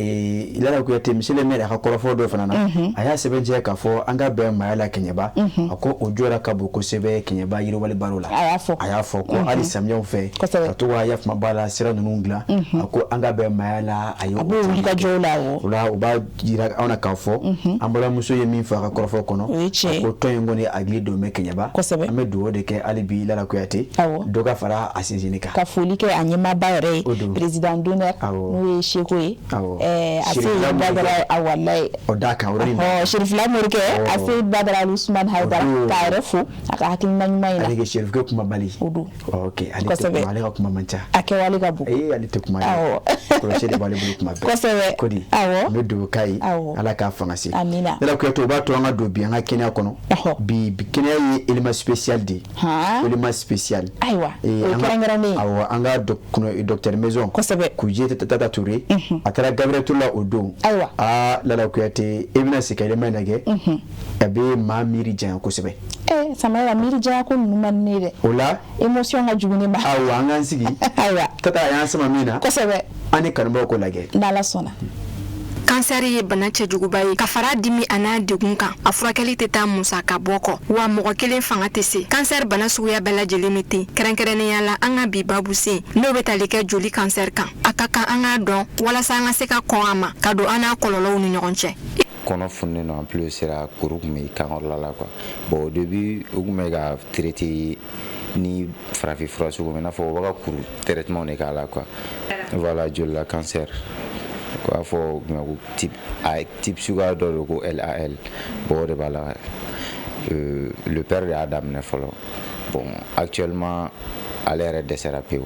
Lala Kuyate, monsieur le maire, a ka kɔrɔfɔ dɔ fana na. A y'a sɛbɛntiya k'a fɔ an ka bɛn maaya la Kɛɲɛba. A ko o jɔyɔrɔ ka bon kosɛbɛ Kɛɲɛba yiriwali baaraw la. A y'a fɔ. A y'a fɔ ko hali samiyaw fɛ. Ka to ka yakuma b'a la sira ninnu dilan. A ko an ka bɛn maaya la, a ye A b'o wulikajɔw la, awɔ. O la, o b'a jira anw na k'a fɔ an balimamuso ye min fɔ a ka kɔrɔfɔ kɔnɔ. O ye tiɲɛ ye. A ko tɔn in kɔni hakili don bɛ Kɛɲɛba. An bɛ dugawu de kɛ hali bi, Lala Kuyate. Dɔ ka fara a sinsinni kan. Ka foli kɛ a ɲɛmaaba yɛrɛ ye. O don. Président d'honneur. N'o ye Seko ye. Aseyi Badara, a walayi. O d'a kan, o yɔrɔnin na. Serifila Morikɛ, Aseyi Badara Usumani Hayidara, k'a yɛrɛ fo a ka hakilina ɲuman in na. Ale kɛ Serifukɛ kumabali. O don. Ok, ale tɛ kuma, ale ka kuma man ca. A kɛwale ka bon. Ee, ale tɛ kuma dɛ. Kɔlɔsi de b'ale bolo kuma bɛɛ. Kodi. N bɛ dugawu k'a ye. Ala k'a fanga se. Amina. Lala Kuyate, o b'a to an ka don bi an ka kɛnɛya kɔnɔ. Bi kɛnɛya ye élément spécial de ye. Élément spécial. Ayiwa, o ye kɛrɛnkɛrɛnnen ye. Awɔ, an ka docteur maison. Kuje Tata Touré. A taara Gabriel Touré la o don. Ayiwa. Aa, Lala Kuyate, e bɛna segin ka élément in lajɛ. A bɛ maa miiri janya kosɛbɛ. Ee Samayɛla, miiri janya ko ninnu man di ne ye dɛ. O la. Émotion ka jugu ne ma. Awɔ, an k'an sigi. Ayiwa. Tata a y'an sama min na. An ni kanubaw k'o lajɛ. N'Ala sɔnna. Kansɛri ye bana cɛjuguba ye. Ka fara dimi a n'a degun kan, a furakɛli tɛ taa musaka bɔ kɔ, wa mɔgɔ kelen fanga tɛ se. Kansɛri bana suguya bɛɛ lajɛlen bɛ ten, kɛrɛnkɛrɛnnenya la an ka bi babu sen, n'o bɛ tali kɛ joli kansɛri kan. A ka kan an k'a dɔn walasa an ka se ka kɔn a ma, ka don an n'a kɔlɔlɔw ni ɲɔgɔn cɛ. Kɔnɔ fununen don, en plus sera kuru tun bɛ kan kɔrɔla la quoi. Bon, au début u tun bɛ ka traiter ni farafin fura sugu min, i n'a fɔ u b'a ka kuru traitement de k'a la quoi. Voilà, joli la cancer, u b'a fɔ ko type A, type suguya dɔ don ko LAL. Bon, o de b'a la. Le père de y'a daminɛ fɔlɔ. Bon, actuellement ale yɛrɛ dɛsɛra pewu.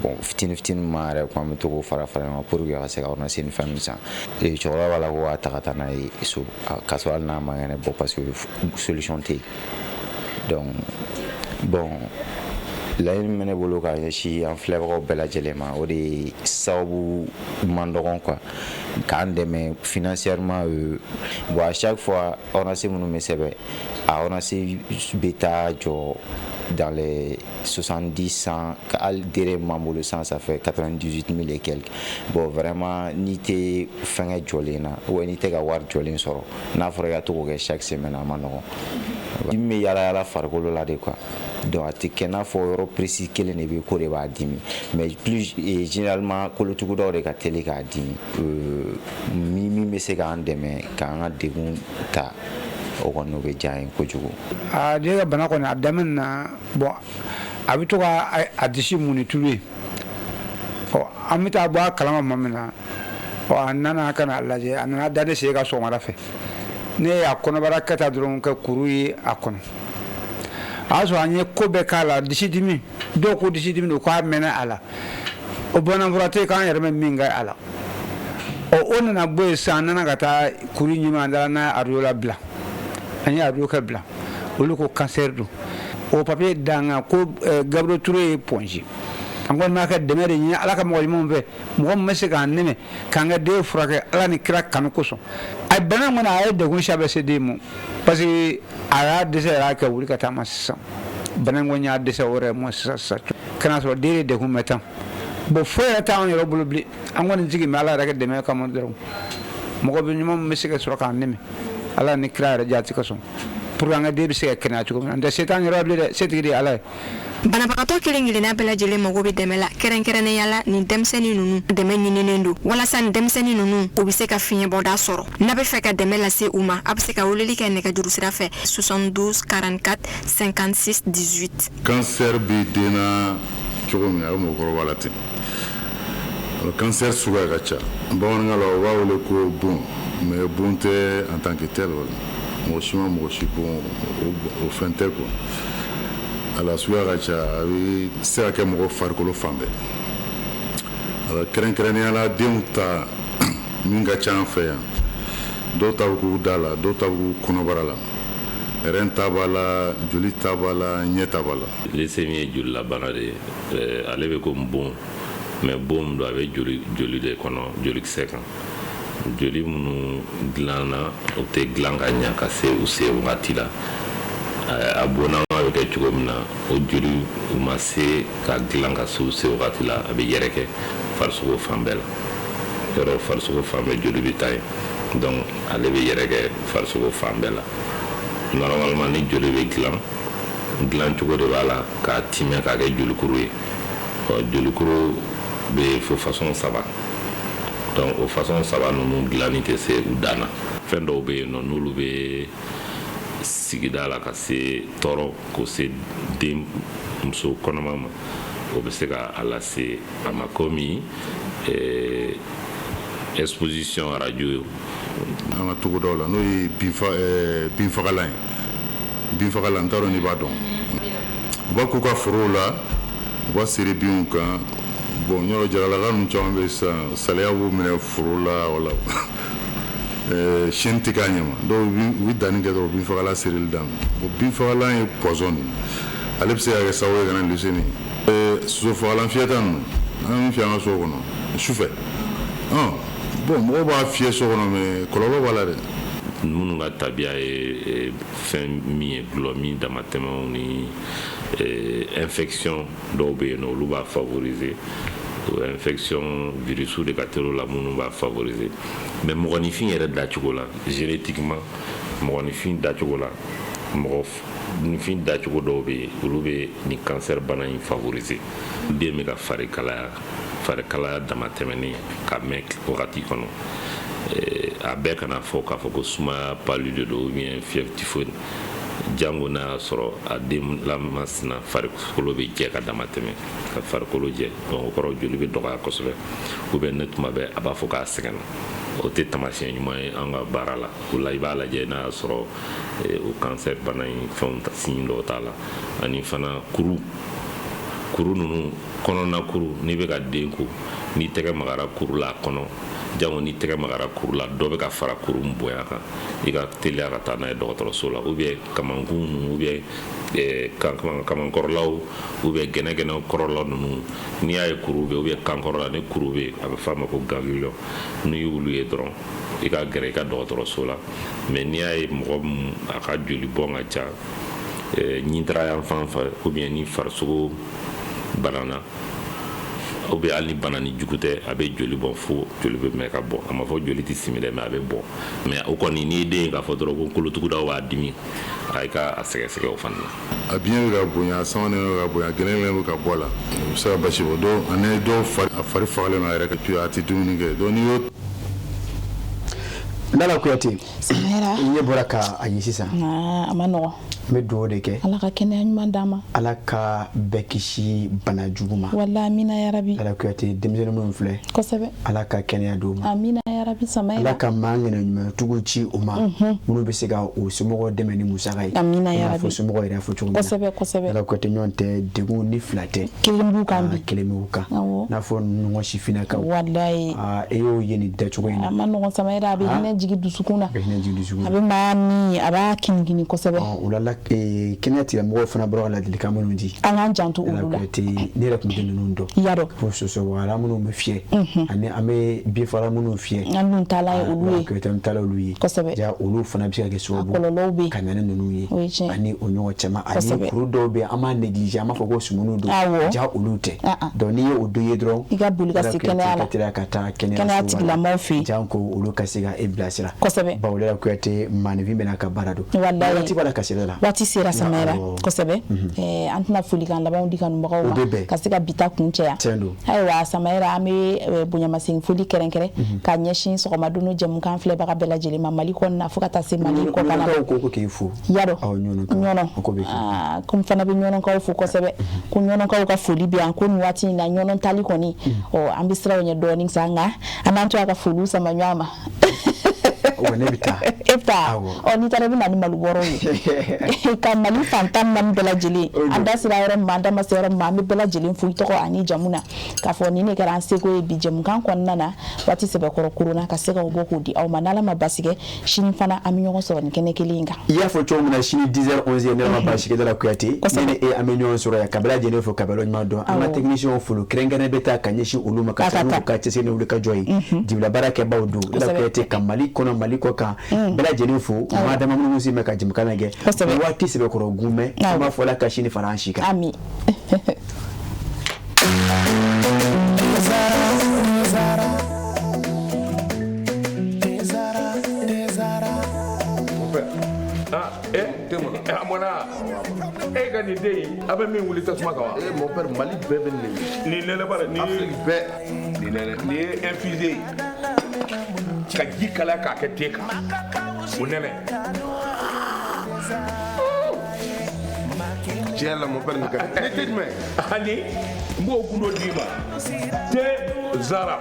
Bon, fitini fitini ma yɛrɛ ko an bɛ to k'o fara fara ɲɔgɔn kan pour que a ka se ka ordonnance ni fɛn ninnu san. Cɛkɔrɔba b'a la ko k'a ta ka taa n'a ye so, k'a sɔrɔ hali n'a man kɛnɛ bɔ, parce que solution tɛ yen. Donc bon, laɲini min bɛ ne bolo k'a ɲɛsin an filɛbagaw bɛɛ lajɛlen ma, o de ye sababu man dɔgɔn quoi, k'an dɛmɛ financièrement. Bon, à chaque fois ordonnance minnu bɛ sɛbɛn, a ordonnance bɛ taa jɔ dans les 70, 100, hali dere m'an bolo sisan, ça fait 98 000 et quelques. Bon, vraiment, n'i tɛ fɛnkɛ jɔlen na, ou n'i tɛ ka wari jɔlen sɔrɔ, n'a fɔra i ka to k'o kɛ chaque semaine, a ma nɔgɔn. Dimi bɛ yala yala farikolo la de quoi. Donc a tɛ kɛ n'a fɔ yɔrɔ précis kelen de bɛ ko de b'a dimi, mais plus généralement kolotugudaw de ka teli k'a dimi. Min bɛ se k'an dɛmɛ k'an ka degun ta, o kɔni o bɛ diya n ye kojugu. A den ka bana kɔni, a daminɛ na, bon, a bɛ to ka a disi mun ni tulu ye. Ɔ, an bɛ taa bɔ a kalama tuma min na, ɔ, a nana ka n'a lajɛ, a nana da ne sen kan sɔgɔmada fɛ. Ne y'a kɔnɔbara kɛta dɔrɔn kɛ kuru ye a kɔnɔ. A y'a sɔrɔ an ye ko bɛɛ k'a la, disi dimi, dɔw ko disi dimi don, k'a mɛnna a la. O bamanan fura tɛ yen k'an yɛrɛ bɛ min kɛ a la. Ɔ, o nana bɔ yen sisan, an nana ka taa kuru ɲimi, an taara n'a ye arajo la bila. An ye arajo kɛ bila, olu ko cancer don. O papier d'an kan ko Gabriel Touré ye Point G. An kɔni b'a kɛ dɛmɛ de ɲini Ala ka mɔgɔ ɲumanw fɛ, mɔgɔ min bɛ se k'an dɛmɛ k'an ka den furakɛ Ala ni kira kanu kosɔn. A bana in kɔni, a ye degun siya bɛɛ se den ma, parce que a y'a dɛsɛ yɛrɛ a kɛ wuli ka taa ma sisan. Bana in kɔni y'a dɛsɛ o yɛrɛ ma sisan sisan, kana sɔrɔ den de degun bɛ tan. Bon, foyi yɛrɛ t'anw yɛrɛ bolo bilen, an kɔni sigi bɛ Ala yɛrɛ ka dɛmɛ kama dɔrɔn. Mɔgɔ bɛ ɲuman min bɛ se ka sɔrɔ k'an dɛmɛ Ala ni kira yɛrɛ jati kosɔn, pour que an ka den bɛ se ka kɛnɛya cogo min na. N tɛ se t'an yɛrɛ bilen dɛ, setigi de ye Ala ye. Banabagatɔ kelen kelenna bɛɛ lajɛlen mago bɛ dɛmɛ la, kɛrɛnkɛrɛnnenya la nin denmisɛnnin ninnu. Dɛmɛ ɲininen don walasa nin denmisɛnnin ninnu, u bɛ se ka fiɲɛbɔda sɔrɔ. N'a bɛ fɛ ka dɛmɛ lase u ma, a bɛ se ka weleli kɛ nɛgɛjuru sira fɛ 72 44 56 18. Cancer bɛ den na cogo min, a bɛ mɔgɔkɔrɔba la ten. Cancer suguya ka ca. Bamanankan la, u b'a wele ko bon, mais bon tɛ en tant que tel. Wala mɔgɔ si ma mɔgɔ si bon, o fɛn tɛ quoi. A suguya ka ca, a bɛ se ka kɛ mɔgɔ farikolo fan bɛɛ. Alors, kɛrɛnkɛrɛnnenya la, denw ta min ka ca an fɛ yan, dɔw ta bɛ k'u da la, dɔw ta bɛ k'u kɔnɔbara la. Rein ta b'a la, joli ta b'a la, ɲɛ ta b'a la. Leucémie ye jolilabana de ye. Ale bɛ komi bon, mais bon min don, a bɛ joli joli de kɔnɔ, jolikisɛ kan. Joli minnu dilanna, o tɛ dilan ka ɲa ka se u se wagati la. A bonnama bɛ kɛ cogo min na, o joli u ma se ka dilan ka se u se wagati la, a bɛ yɛrɛkɛ farisogo fan bɛɛ la. Yɔrɔ farisogo fan bɛɛ joli bɛ taa yen, donc ale bɛ yɛrɛkɛ farisogo fan bɛɛ la. Normalement, ni joli bɛ dilan, dilan cogo de b'a la k'a timɛ k'a kɛ jolikuru ye. Ɔ, jolikuru bɛ fo façon saba, donc o façon saba ninnu dilanni tɛ se u dan na. Fɛn dɔw bɛ yen nɔ, n'olu bɛ sigida la ka se tɔɔrɔ k'o se den muso kɔnɔma ma, o bɛ se ka a lase a ma, komi exposition radio. An ka togodaw la, n'o ye binfagalan ye, binfagalan, n t'a dɔn n'i b'a dɔn. U b'a k'u ka forow la, u b'a seri binw kan. Bon, yɔrɔ jaralaka ninnu caman bɛ sisan, saliya b'u minɛ foro la, wala siyɛnni tɛ k'a ɲɛ ma. Dɔw u bɛ danni kɛ dɔrɔn, binfagalan serili daminɛ. Bon, binfagalan ye poison de ye, ale bɛ se ka kɛ sababu ye ka na leucémie. Sosofagalan fiyɛta ninnu, an bɛ min fiyɛ an ka so kɔnɔ sufɛ, bon, mɔgɔw b'a fiyɛ so kɔnɔ, mais kɔlɔlɔ b'a la dɛ. Minnu ka tabiya ye fɛn min ye, dɔlɔ min damatɛmɛw ni infection dɔw bɛ yen nɔ, olu b'a favoriser. O infection virus de ka teli o la minnu b'a favoriser. Mais mɔgɔninfin yɛrɛ dacogo la, génétiquement, mɔgɔninfin dacogo la, mɔgɔninfin dacogo dɔw bɛ yen, olu bɛ nin cancer bana in favoriser. Den bɛ ka fari kalaya, fari kalaya damatɛmɛnen ka mɛn wagati kɔnɔ, a bɛɛ kana fɔ k'a fɔ ko sumaya palu de don ou bien fièvre typhoïde, jango n'a y'a sɔrɔ a den lamasina farikolo bɛ jɛ ka dama tɛmɛ, ka farikolo jɛ. Donc o kɔrɔ joli bɛ dɔgɔya kosɛbɛ, ou bien ne tuma bɛɛ a b'a fɔ k'a sɛgɛnna, o tɛ taamasiyɛn ɲuman ye an ka baara la. O la, i b'a lajɛ n'a y'a sɔrɔ o cancer bana in fɛnw signe dɔw t'a la. Ani fana kuru kuru ninnu, kɔnɔna kuru, n'i bɛ ka den ko, n'i tɛgɛ magara kuru la a kɔnɔ, jango n'i tɛgɛ magara kuru la, dɔ bɛ ka fara kuru min bonya kan, i ka teliya ka taa n'a ye dɔgɔtɔrɔso la. Ou bien kamankun ninnu, ou bien kamankɔrɔlaw, ou bien gɛnɛgɛnɛ kɔrɔla ninnu, n'i y'a ye kuru bɛ, ou bien kankɔrɔla ni kuru bɛ, a bɛ f'a ma ko ganglion, n'i y'olu ye dɔrɔn, i ka gɛrɛ i ka dɔgɔtɔrɔso la. Mais n'i y'a ye mɔgɔ min a ka joli bɔn ka ca ɲintara yan fan fɛ, ou bien ni farisogo banana, ou bien hali ni bana ni jugu tɛ, a bɛ joli bɔn fo joli bɛ mɛn ka bɔ, a ma fɔ joli tɛ simi dɛ, mais a bɛ bɔ. Mais o kɔni, n'i ye den ye k'a fɔ dɔrɔn ko kolotugudaw b'a dimi, a ka a sɛgɛsɛgɛ o fana na. A biɲɛ bɛ ka bonya, a samanen bɛ ka bonya, gɛlɛn bɛ ka bɔ a la, o bɛ se ka basi bɔ. Dɔw ani dɔw fari, a fari fagalen don a yɛrɛ kan, puis a tɛ dumuni kɛ. Donc n'i y'o Lala Kuyate. Samira. I ɲɛ bɔra ka a ye sisan. A ma nɔgɔn. N bɛ dugawu de kɛ. Ala ka kɛnɛya ɲuman d'an ma. Ala ka bɛɛ kisi bana jugu ma. Wala, amina yarabi. Lala Kuyate, denmisɛnnin minnu filɛ. Kosɛbɛ. Ala ka kɛnɛya d'u ma. Amina yarabi, Samayira. Ala ka maa ŋɛnɛ ɲumantigiw ci u ma. Minnu bɛ se ka u somɔgɔw dɛmɛ ni musaka ye. Amina yarabi. I n'a fɔ somɔgɔw yɛrɛ fɔ cogo min na. Kosɛbɛ kosɛbɛ. Lala Kuyate, ɲɔgɔn tɛ degun ni fila tɛ. Kelen b'u kan bi. Kelen b'u kan. Awɔ. N'a fɔ ɲɔgɔn sifinnakaw. Walayi. E y'o ye nin dacogo in na. A ma nɔgɔn Samayira, a bɛ hinɛ jigin dusukun na. A bɛ hinɛ jigin dusukun na. A bɛ maa min, a b'a kinikini kosɛbɛ. O la, kɛnɛya tigilamɔgɔw fana bɔra ka ladilikan minnu di. An k'an janto olu la. Ne yɛrɛ tun tɛ ninnu dɔn. I y'a dɔn. Fo sosowala minnu bɛ fiyɛ. Ani an bɛ binfagalan minnu fiyɛ. An dun taalan ye olu ye. Kuyate, an taalan olu ye. Kosɛbɛ. Ja olu fana bɛ se ka kɛ sababu. A kɔlɔlɔw bɛ yen. Ka na ni ninnu ye. O ye tiɲɛ. Ani o ɲɔgɔn caman. Ani kuru dɔw bɛ yen, an b'a négliger, an b'a fɔ ko sumuni don. Awɔ. Ja olu tɛ. Donc n'i ye o dɔ ye dɔrɔn. I ka boli ka se kɛnɛya la. Ka teliya ka taa kɛnɛya tigilamɔgɔw fɛ yen. Janko olu ka se ka e bilasira. Kosɛbɛ. Bawo Lala Kuyate, maaninfin bɛna ka baara don. Walayi. Waati b'a la ka se la. Waati sera Samayira. Kosɛbɛ. An tɛna folikan labanw di kanubagaw ma. Ka se ka bi ta kun cɛ yan. Tiɲɛ don. Ayiwa Samayira, an bɛ bonyamasegin foli kɛrɛnkɛrɛn ka ɲɛsin sɔgɔma don jɛmukan filɛbaga bɛɛ lajɛlen ma Mali kɔnɔna fo ka taa se Mali kɔkan na. Ɲɔnɔkaw ko k'i fo. I y'a dɔn. Awɔ, Ɲɔnɔ. Ko n fana bɛ Ɲɔnɔkaw fo kosɛbɛ. Ko Ɲɔnɔkaw ka foli bɛ yan, ko nin waati in na Ɲɔnɔ tali kɔni, ɔ an bɛ siran o ɲɛ dɔɔnin sa, nka an b'an to a ka foliw sama ɲɔgɔn ma. U Ayiwa, ne bɛ taa. E bɛ taa? Ɔ, n'i taara, i bɛ na ni malobɔrɔw ye ka Mali fan 14 bɛɛ lajɛlen. An da sera yɔrɔ min ma, an da ma se yɔrɔ min ma, an bɛ bɛɛ lajɛlen fo i tɔgɔ ani jamu na, k'a fɔ nin de kɛra an seko ye bi jɛmukan kɔnɔna na, waati sɛbɛkɔrɔ korona ka se ka bɔ k'o di aw ma. N'Ala ma basi kɛ, sini fana an bɛ ɲɔgɔn sɔrɔ nin kɛnɛ kelen in kan. I y'a fɔ cogo min na, sini 10h 11h, ne ma baasi kɛ da la, Kuyate, ne ni e, an bɛ ɲɔgɔn sɔrɔ yan ka bɛɛ lajɛlen fo ka bɛɛ ɲuman dɔn. An ka technicien fo kɛrɛnkɛrɛn bɛ taa ka ɲɛsin olu ma, ka taa n'u ka cɛsiri ni wuli ka jɔ ye, jibila baarakɛbaw don ne la. Kuyate, ka Mali kɔnɔ, Mali kɔ kan, bɛɛ lajɛlen fo, maa dama minnu sen bɛ ka jɛmukan lajɛ waati sɛbɛkɔrɔ gunmɛ. An b'a fɔ la ka sini fara an si kan. Ami. A mɔna e ka nin den in, a bɛ min wuli tasuma kan wa? Eh, mon père, Mali bɛɛ bɛ nin de. Nin nɛnɛ bara nin. Afrique bɛɛ. Nin nɛnɛ, nin ye infusé ye ka ji kalaya k'a kɛ te kan, o nɛnɛ. Tiɲɛ la, mon père, nin ka di. Ni te jumɛn? Ani n b'o gundo d'i ma, te Zara.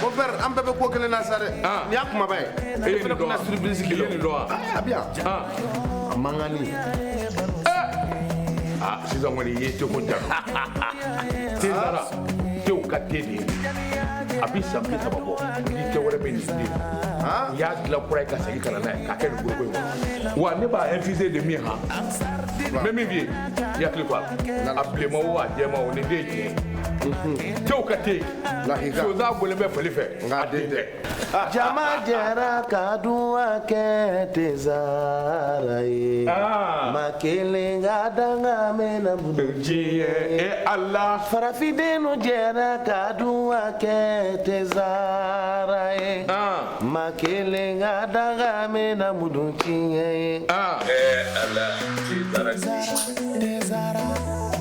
Mon père, an bɛɛ bɛ ko kelen na sa dɛ. Nin y'a kumaba ye. E ye nin dɔn wa? Surprise I ye nin dɔn wa? A bɛ yan. A mankanni. Ah, sisan kɔni i ye teko jaabi. Te Zara, tew ka te de ye. A bi san 30 bɔ ni te wɛrɛ bɛ nin den. U y'a dilan kura ye ka segin ka na n'a ye k'a kɛ nin foroko in kɔnɔ. Wa ne b'a infusé de min han, n bɛ min f'i ye, i hakili to a la. A bilenman o, a jɛman o, nin den ye tiɲɛ ye. Tew ka te. Sonsan bɔlen bɛ fali fɛ, a den tɛ. Jama jɛra ka duwa kɛ Tezara ye. Ma kelen ka danga mɛna bolo diɲɛ e Ala. Farafindenw jɛra ka duwa kɛ Tezara ye. Ma kelen ka danga mɛna mudu tiɲɛ ye. Ala, Tezara. Tezara.